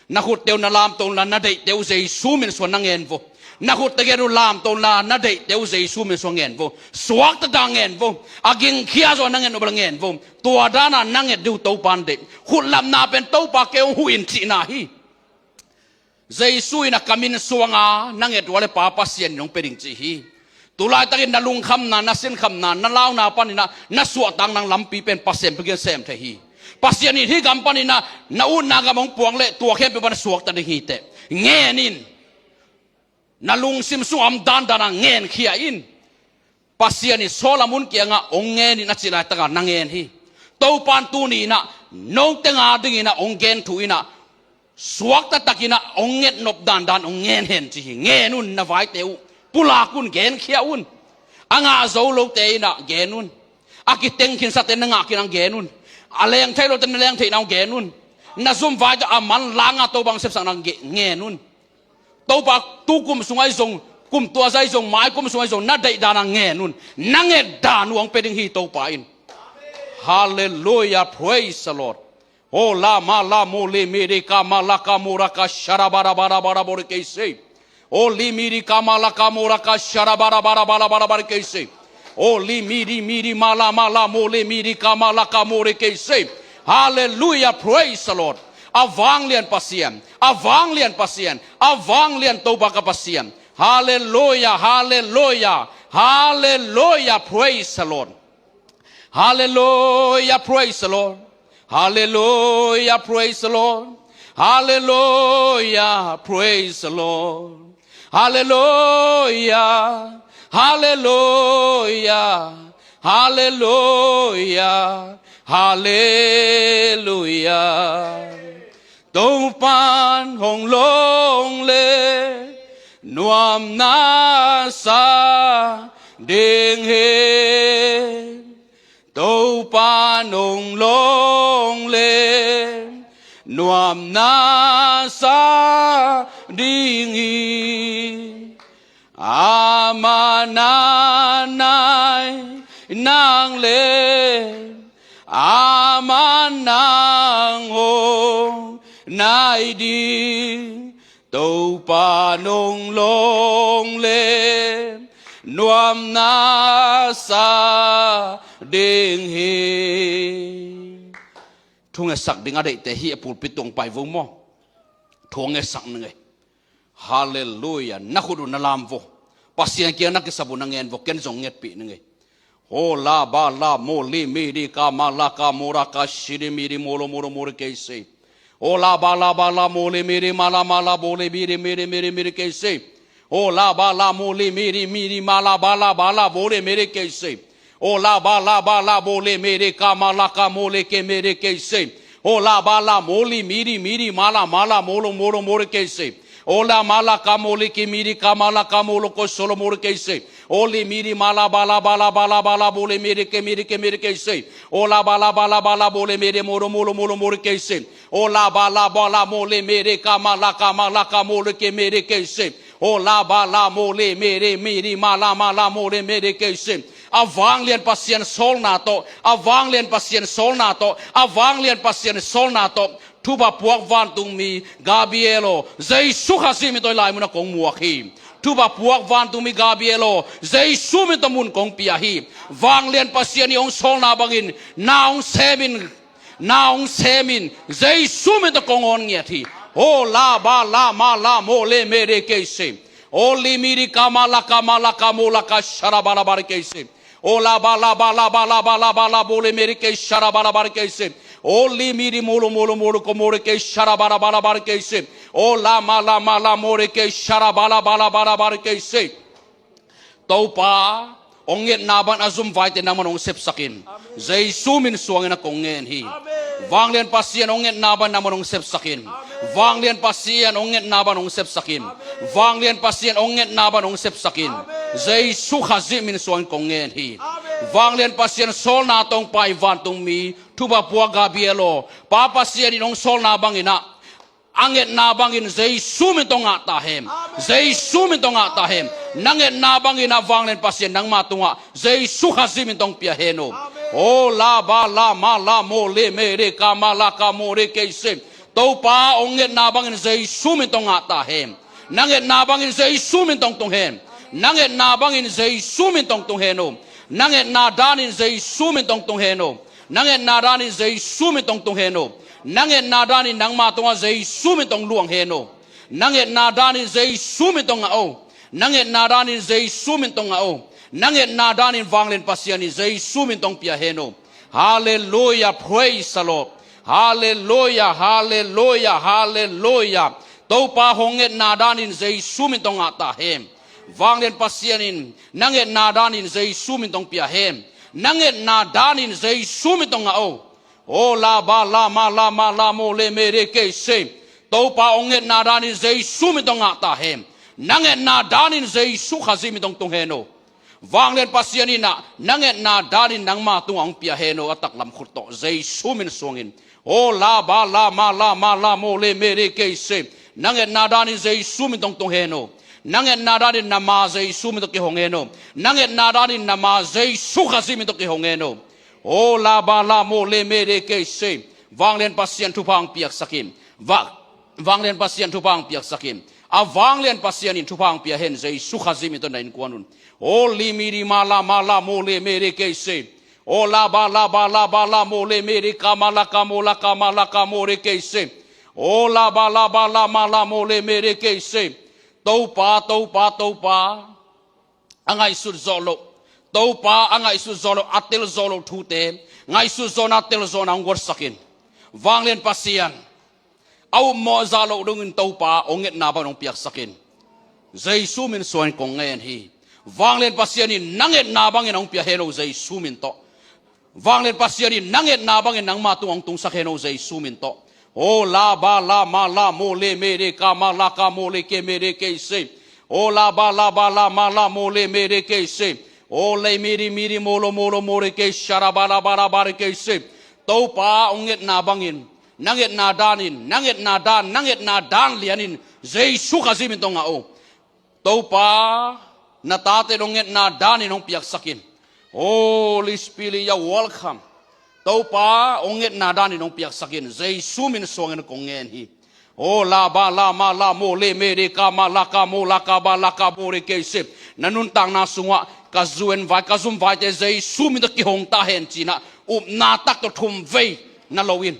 Na khutte uh na lamto unla, na deihte uh Jesu min suang na ngen vo. Na khutte gen uh lamto unla, na deihte uh Jesu min suang ngen vo. Suakta ta ngen vo. A gingkhia zaw na ngen uh bel ngen vo. Tua dana na nget ding uh Topa in deih. Khutlamna pen Topa kei hong huh in cihna hi. Jesu in a ka min suanga na nget uh a le Pa Pasian in hong pia ding ci hi. Tulaitakin na lungkhamna, na sinkhamna, na launa panin a na suahtakna lampi pen Pasian bek in sem thei hi. Pasian in hih gam panin a na utna gam hong puang le tua khempeuh pan a suakta ding hi teh. Ngen in. Na lungsim sung a om dandan a ngenkhia in. Pasian in Solomon kiangah hong ngen in a cih laitakah na ngen hi. Topa in tuni in a note nga dingin a hong gen thu in a suakta takin a hong ngetnop dandan hong ngen hen ci hi. Ngen un na vaite uh. Pulak un, genkhia un. A ngah zo lote in a gen un. A kiteng khinsate na ngah khin a gen un. A leng thei lote na leng theihna hong gen un. Na zum vaite a manlanga Topa hong sepsakna nge-, ngen un. Topa tu kum sungah i zong, kum tua zah i zong, mai kum sungah i zong na deih dana ngen un. Na nget dan uh hong pia ding hi Topa in. Halleluiah, praise the Lord. O la ma la mo le me de ka ma la ka mo ra ka sha ra ba ra ba ra ba ra bo re ke se. O li mi di ka ma la ka mo ra ka sha ra ba ra ba ra ba ra ba ra ba re ke se. O li mi di mi di ma la ma la mo le mi di ka ma la ka mo re ke se. Halleluiah, praise the Lord. A vanglian Pasian, a vanglian Pasian, a vanglian Topa ka Pasian. Halleluiah, halleluiah, halleluiah, praise the Lord. Hallelujah, praise the Lord. Hallelujah, praise the Lord. Hallelujah, praise the Lord. Hallelujah, hallelujah, hallelujah, hallelujah. Topan hong long le nuam na sa ding hi. Topan hong long le nuam na sa ding hi. Ama na nai nang le ama nang hong nai ding. Topa nong long le nuam na sa ding hi. Thu ngetsak ding a deihte hi a pulpit tung pai vo maw? Thu ngetsak ning ei. Halleluiah. Na khut uh na lam vo. Pasian kiang na kisap uh na ngen vo. Ken zong ngetpih ning ei. O la ba la mo li mi di ka ma la ka mo ra ka shi di mi di mo lo mo lo mo ri ke se. O la ba la ba la mo li mi di ma la ma la bo li mi di mi di mi di mi di ke se. O la ba la mo li mi di mi di ma la ba la ba la bo li mi di ke se. O la ba la ba la bo li mi di ka ma la ka mo li ke mi di ke se. O la ba la mo li mi di mi di ma la ma la mo lo mo lo mo ri ke se. Ola malaka mole ke miri ka malaka molo ko solo mori ke se. Oli miri mala bala bala bala bala bole miri ke miri ke miri ke se. Ola bala bala bala bole miri moro molo molo mori ke se. Ola bala bala mole miri ka malaka malaka mole ke miri ke se. Ola bala mole miri miri mala mala mole miri ke se. A vanglian Pasian sawlna tawh, a vanglian Pasian sawlna tawh, a vanglian Pasian sawlna tawh. Thupha puak vantungmi Gabriel aw, Jesu Khazih min tawh i lai munah kong muak hi. Thupha puak vantungmi Gabriel aw, Jesu min tawh mun kong pia hi. Vanglian Pasian i hong sawlna bangin na hong semin, na hong semin, Jesu min tawh kong awn ngiat hi. Ho la ba la ma la mo le me de ke se. Oli miri kama la kama la kamo la ka shara bara bara ke se. Ola bala bala bala bala bala bole meri ke shara bara bara ke se. Oli miri molo molo molo ko mori ke shara bara bara bara ke se. Ola mala mala mori ke shara bala bala bara bara ke se. Topa, hong ngetna bangin a zumvaite nangman hong sepsakin. Jesu min suangin a kong ngen hi. Vanglian Pasian hong ngetna bangin nangman hong sepsakin. Vanglian Pasian hong ngetna bangin hong sepsakin. Vanglian Pasian hong ngetna bangin hong sepsakin. Jesu Khazih min suangin kong ngen hi. Vanglian Pasian sawlna tawh hong pai vantungmi thupha puak Gabriel aw, Pa Pasian in hong sawlna bangin ah, a ngetna bangin Jesu min tawh ngah ta hen. Jesu min tawh ngah ta hen. Na ngetna bangin ah vanglian Pasian nangma tungah Jesu Khazih min tawh pia hen aw. Ho la ba la ma la mo le me de kama la kamo de ke se. Topa, hong ngetna bangin Jesu min tawh ngah ta hen. Na ngetna bangin Jesu min tawh tung hen. Na ngetna bangin Jesu min tawh tung hen aw. Na ngetna danin Jesu min tawh tung hen aw. Na ngetna danin Jesu min tawh tung hen aw. Na ngetna danin nangma tungah Jesu min tawh luang hen aw. Na ngetna danin Jesu min tawh ngah aw. Na ngetna danin Jesu min tawh ngah aw. Na ngetna danin vanglian Pasian in Jesu min tawh pia hen aw. Halleluia, praise the Lord. Halleluia, halleluia, halleluia. Topa, hong ngetna danin Jesu min tawh ngah ta hen. Vanglian Pasian in na ngetna danin Jesu min tawh pia hen. Na ngetna danin Jesu min tawh ngah aw. Ho la ba la ma la ma la mo le me de ke se. Topa, hong ngetna danin Jesu min tawh ngah ta hen. Na ngetna danin Jesu Khazih min tawh tung hen aw. Vanglian Pasian in ah na ngetna danin nangma tungah hong pia hen aw, a taklam khut tawh Jesu min suangin. Ho la ba la ma la ma la mo le me de ke se. Na ngetna danin Jesu min tawh tung hen aw. Na ngetna danin na ma Jesu min tawh kihong hen aw. Na ngetna danin na ma Jesu Khazih min tawh kihong hen aw. Ho la ba la mo le me de ke se. Vanglian Pasian thupha hong piaksakin. Va, vanglian Pasian thupha hong piaksakin. A vanglian Pasian in thupha hong pia hen, Jesu Khazih min tawh na innkuan un. Oli miri mala mala mo le me de ke se. Ola bala bala bala mo le miri kama la kamo la kama la kamo de ke se. Ola bala bala mala mo le me de ke se. Topa, Topa, Topa. A ngaihsut zawh loh. Topa, a ngaihsut zawh loh, a tel zawh loh thute. Ngaihsut zawhna, tel zawhna hong guatsakin. Vanglian Pasian. A upmawh zah loh dongin Topa, hong ngetna bangin hong piaksakin. Jesu min suangin kong ngen hi. Vanglian Pasian in na ngetna bangin hong pia hen aw Jesu min tawh. Vanglian Pasian in na ngetna bangin nangma tungah hong tungsak hen aw Jesu min tawh. Ho la ba la ma la mo le me de kama la kamo le ke me de ke se. Ho la ba la ba la ma la mo le me de ke se. Ho le miri miri molo molo mo de ke shara ba la ba la ba de ke se. Topa, hong ngetna bangin, na ngetna danin, na ngetna dan, na ngetna dan lianin Jesu Khazih min tawh ngah aw. Topa, na tate hong ngetna danin hong piaksakin. Holy Spirit, you are welcome. Topa, hong ngetna danin hong piaksakin. Jesu min suangin kong ngen hi. Ho la ba la ma la mo le me de kama la kamo la kaba la kabo de ke se. Na nuntakna sungah ka zu en vai, ka zum vaite Jesu min tawh kihong ta hen ci-in ah, upna tak tawh thum vei na lo in.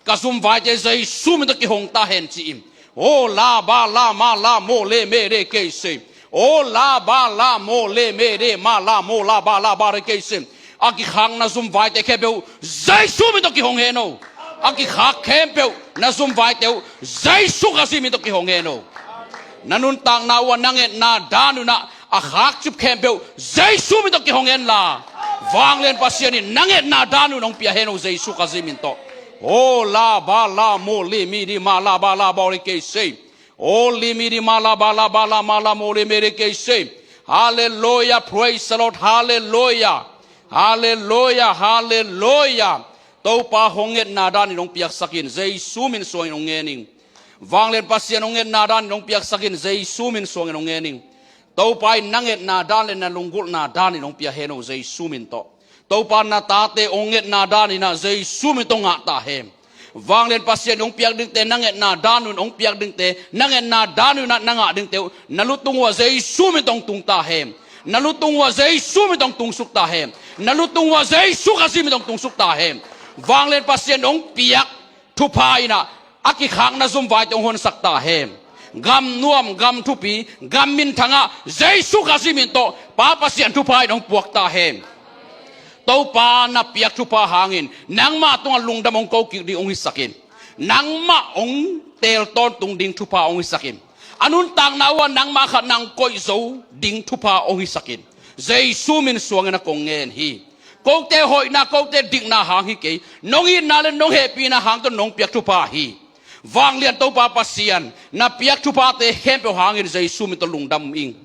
Ka zum vaite Jesu min tawh kihong ta hen ci-in. Ho la ba la ma la mo le me de ke se. Ho la ba la mo le me de ma la mo la ba la ba de ke se. A kikhak na zum vaite khempeuh Jesu min tawh kihong hen aw. A kikhak khempeuh na zum vaite uh Jesu Khazih min tawh kihong hen aw. Na nuntakna uh a, na ngetna dan un ah a khakcip khempeuh Jesu min tawh kihong hen la. Vanglian Pasian in na ngetna dan un hong pia hen aw Jesu Khazih min tawh. Ho la ba la mo li mi di ma la ba la ba li ke se. Holy midi mala bala bala mala mole mele keise. Hallelujah, praise the Lord, hallelujah. Hallelujah, hallelujah. Topa hong ngetna danin hong piaksakin, Jesu min suangin hong ngening. Vanglian Pasian hong ngetna danin hong piaksakin, Jesu min suangin hong ngening. Topa in na ngetna dan le na lunggulhna danin hong pia hen uh, Jesu min tawh. Topa na tate hong ngetna danin ah Jesu min tawh ngah ta hen. Vanglian Pasian hong piak dingte na ngetna danun hong piak dingte, na ngetna danun ah na ngah dingte uh, na lutung uh ah Jesu min tawh hong tung ta hen. Na lutung uh ah Jesu min tawh hong tungsuk ta hen. Na lutung uh ah Jesu Khazih min tawh hong tungsuk ta hen. Vanglian Pasian hong piak thupha in ah a kikhakna zumvaite hong honsak ta hen. Gam nuam, gam thupi, gam minthang ah Jesu Khazih min tawh Pa Pasian thupha in hong puak ta hen. Topa na piak thupha hangin nangmah tungah lungdam hong ko kik ding hong hisak in. Nangmah hong teel tawntung ding thupha hong hisak in. A nuntakna uh ah nangmah khat na hong koih zo ding thupha hong hisak in. Jesu min suangin ah kong ngen hi. Kote hoihna, kote dikna hang hi kei. Nong itna le nong hehpihna hang tawh nong piak thupha hi. Vanglian Topa Pasian, na piak thuphate khempeuh hangin Jesu min tawh lungdam ing.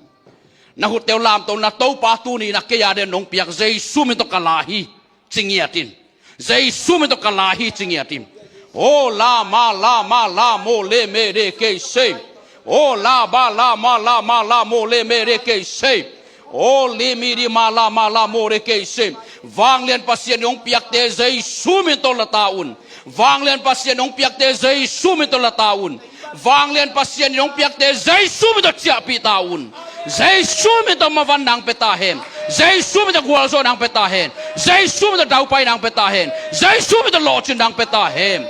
Na khutte uh lamto in ah, Topa, tuni in ah kei a dingin nong piak Jesu min tawh ka la hi, ci ngiat in. Jesu min tawh ka la hi, ci ngiat in. O la ma la ma la mo le me de kei se. O la ba la ma la ma la mo le me de kei se. O li mi di ma la ma la mo de kei se. Vanglian Pasian in hong piakte Jesu min tawh la ta un. Vanglian Pasian in hong piakte Jesu min tawh la ta un. Vanglian Pasian in hong piakte Jesu min tawh ciahpih ta un. Jesu min tawh mavanna hong pia ta hen. Jesu min tawh gualzawhna hong pia ta hen. Jesu min tawh daupaina hong pia ta hen. Jesu min tawh lawhcinna hong pia ta hen.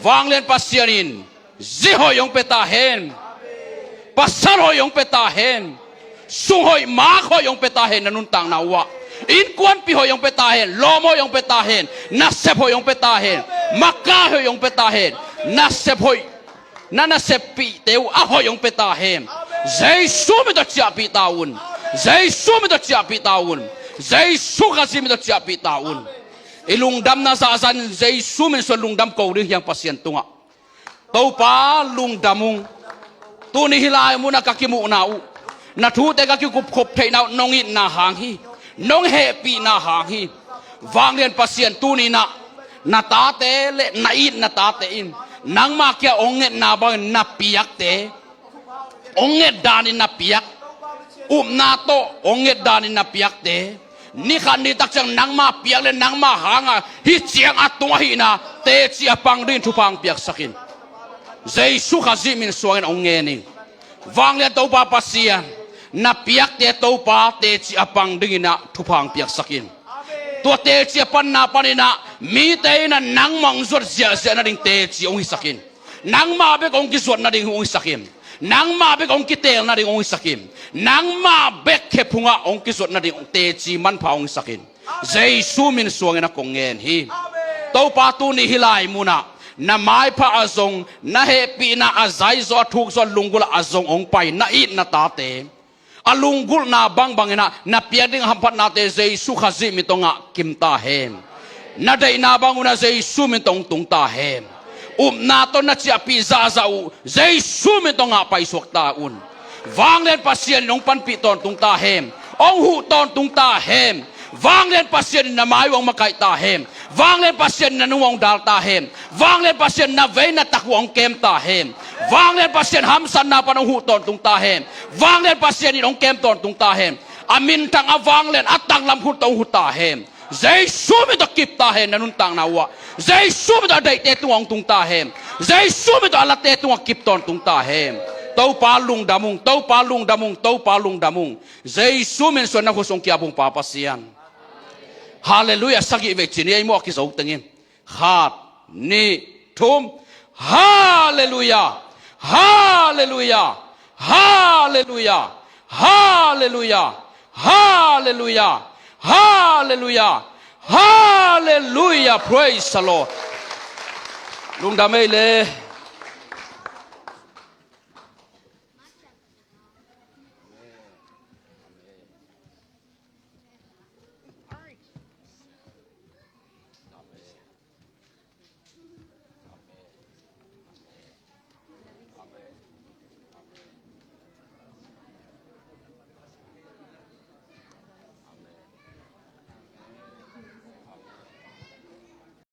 Vanglian Pasian in zi hoih hong pia ta hen. Pasal hoih hong pia ta hen. Sung hoih, mak hoih hong pia ta hen, na nuntakna uh ah. Innkuanpih hoih hong pia ta hen, lawm hoih hong pia ta hen, nasep hoih hong pia ta hen, makai hoih hong pia ta hen, nasep hoih, na naseppihte uh a hoih hong pia ta hen. Jesu min tawh ciahpih ta un. Jesu min tawh ciahpih ta un. Jesu Khazih min tawh ciahpih ta un. I lungdamna zahzah in Jesu min suangin lungdam ko ding hi hang Pasian tungah. Topa lungdam ung. Tuni hih lai munah ka kimuhna uh, na thute ka kikupkhop theihna uh nong itna hang hi. Nong hehpihna hang hi. Vanglian Pasian, tuni in ah na tate le na it na tate in nangmah kiang hong ngetna bangin na piakte, hong nget danin na piak, upna tawh hong nget danin na piakte, ni khat ni tak ciang nangmah piak le nangmah hanga hih ciang a tung ahihna teci a pang dingin thupha hong piaksak in. Jesu Khazih min suangin hong ngen ing. Vanglian Topa Pasian, na piakte Topa teci a pang dingin ah thupha hong piaksak in. Tua teci a panna panin ah mite in ah nangmah hong zuat ziahziah nading teci hong hisak in. Nangmah bek hong kizuat nading hong hisak in. Nangmah bek hong kiteel nading hong hisak in. Nangmah bek khephungah hong kizuat nading teci manpha hong hisak in. Jesu min suangin ah kong ngen hi. Topa, tuni hih lai munah na maipha a zong, na hehpihna a zai zaw, a thuk zaw, lunggulh a zong hong pai na it na tate, a lunggulhna bangbang in ah na piak ding hamphatnate Jesu Khazih min tawh ngah kim ta hen. Na deihna bangun ah Jesu min tawh hong tung ta hen. Upna tawh na ciahpih zahzah uh Jesu min tawh ngah paisuak ta un. Vanglian Pasian in hong panpih tawntung ta hen. Hong huh tawntung ta hen. Vanglian Pasian in na mai uh hong makaih ta hen. Vanglian Pasian in na nung uh hong dal ta hen. Vanglian Pasian in na vei na tak uh hong kem ta hen. Vanglian Pasian hamsatna pan hong huh tawntung ta hen. Vanglian Pasian in hong kem tawntung ta hen. A minthang, a vanglian, a tanglam khut tawh hong huh ta hen. Jesu min tawh kip ta hen na nuntakna uh ah. Jesu min tawh a deihte tungah hong tung ta hen. Jesu min tawh a late tungah kip tawntung ta hen. Topa lungdam ung, Topa lungdam ung, Topa lungdam ung. Jesu min suangin na khut sung kiap ung Pa Pasian. Halleluiah, sagih vei ci ni ei maw, a kizo tengin. Khat, nih, thum. Halleluiah. Halleluiah. Halleluiah. Halleluiah. Halleluiah. Halleluiah. Halleluiah. Praise the Lord. Lungdam ei le.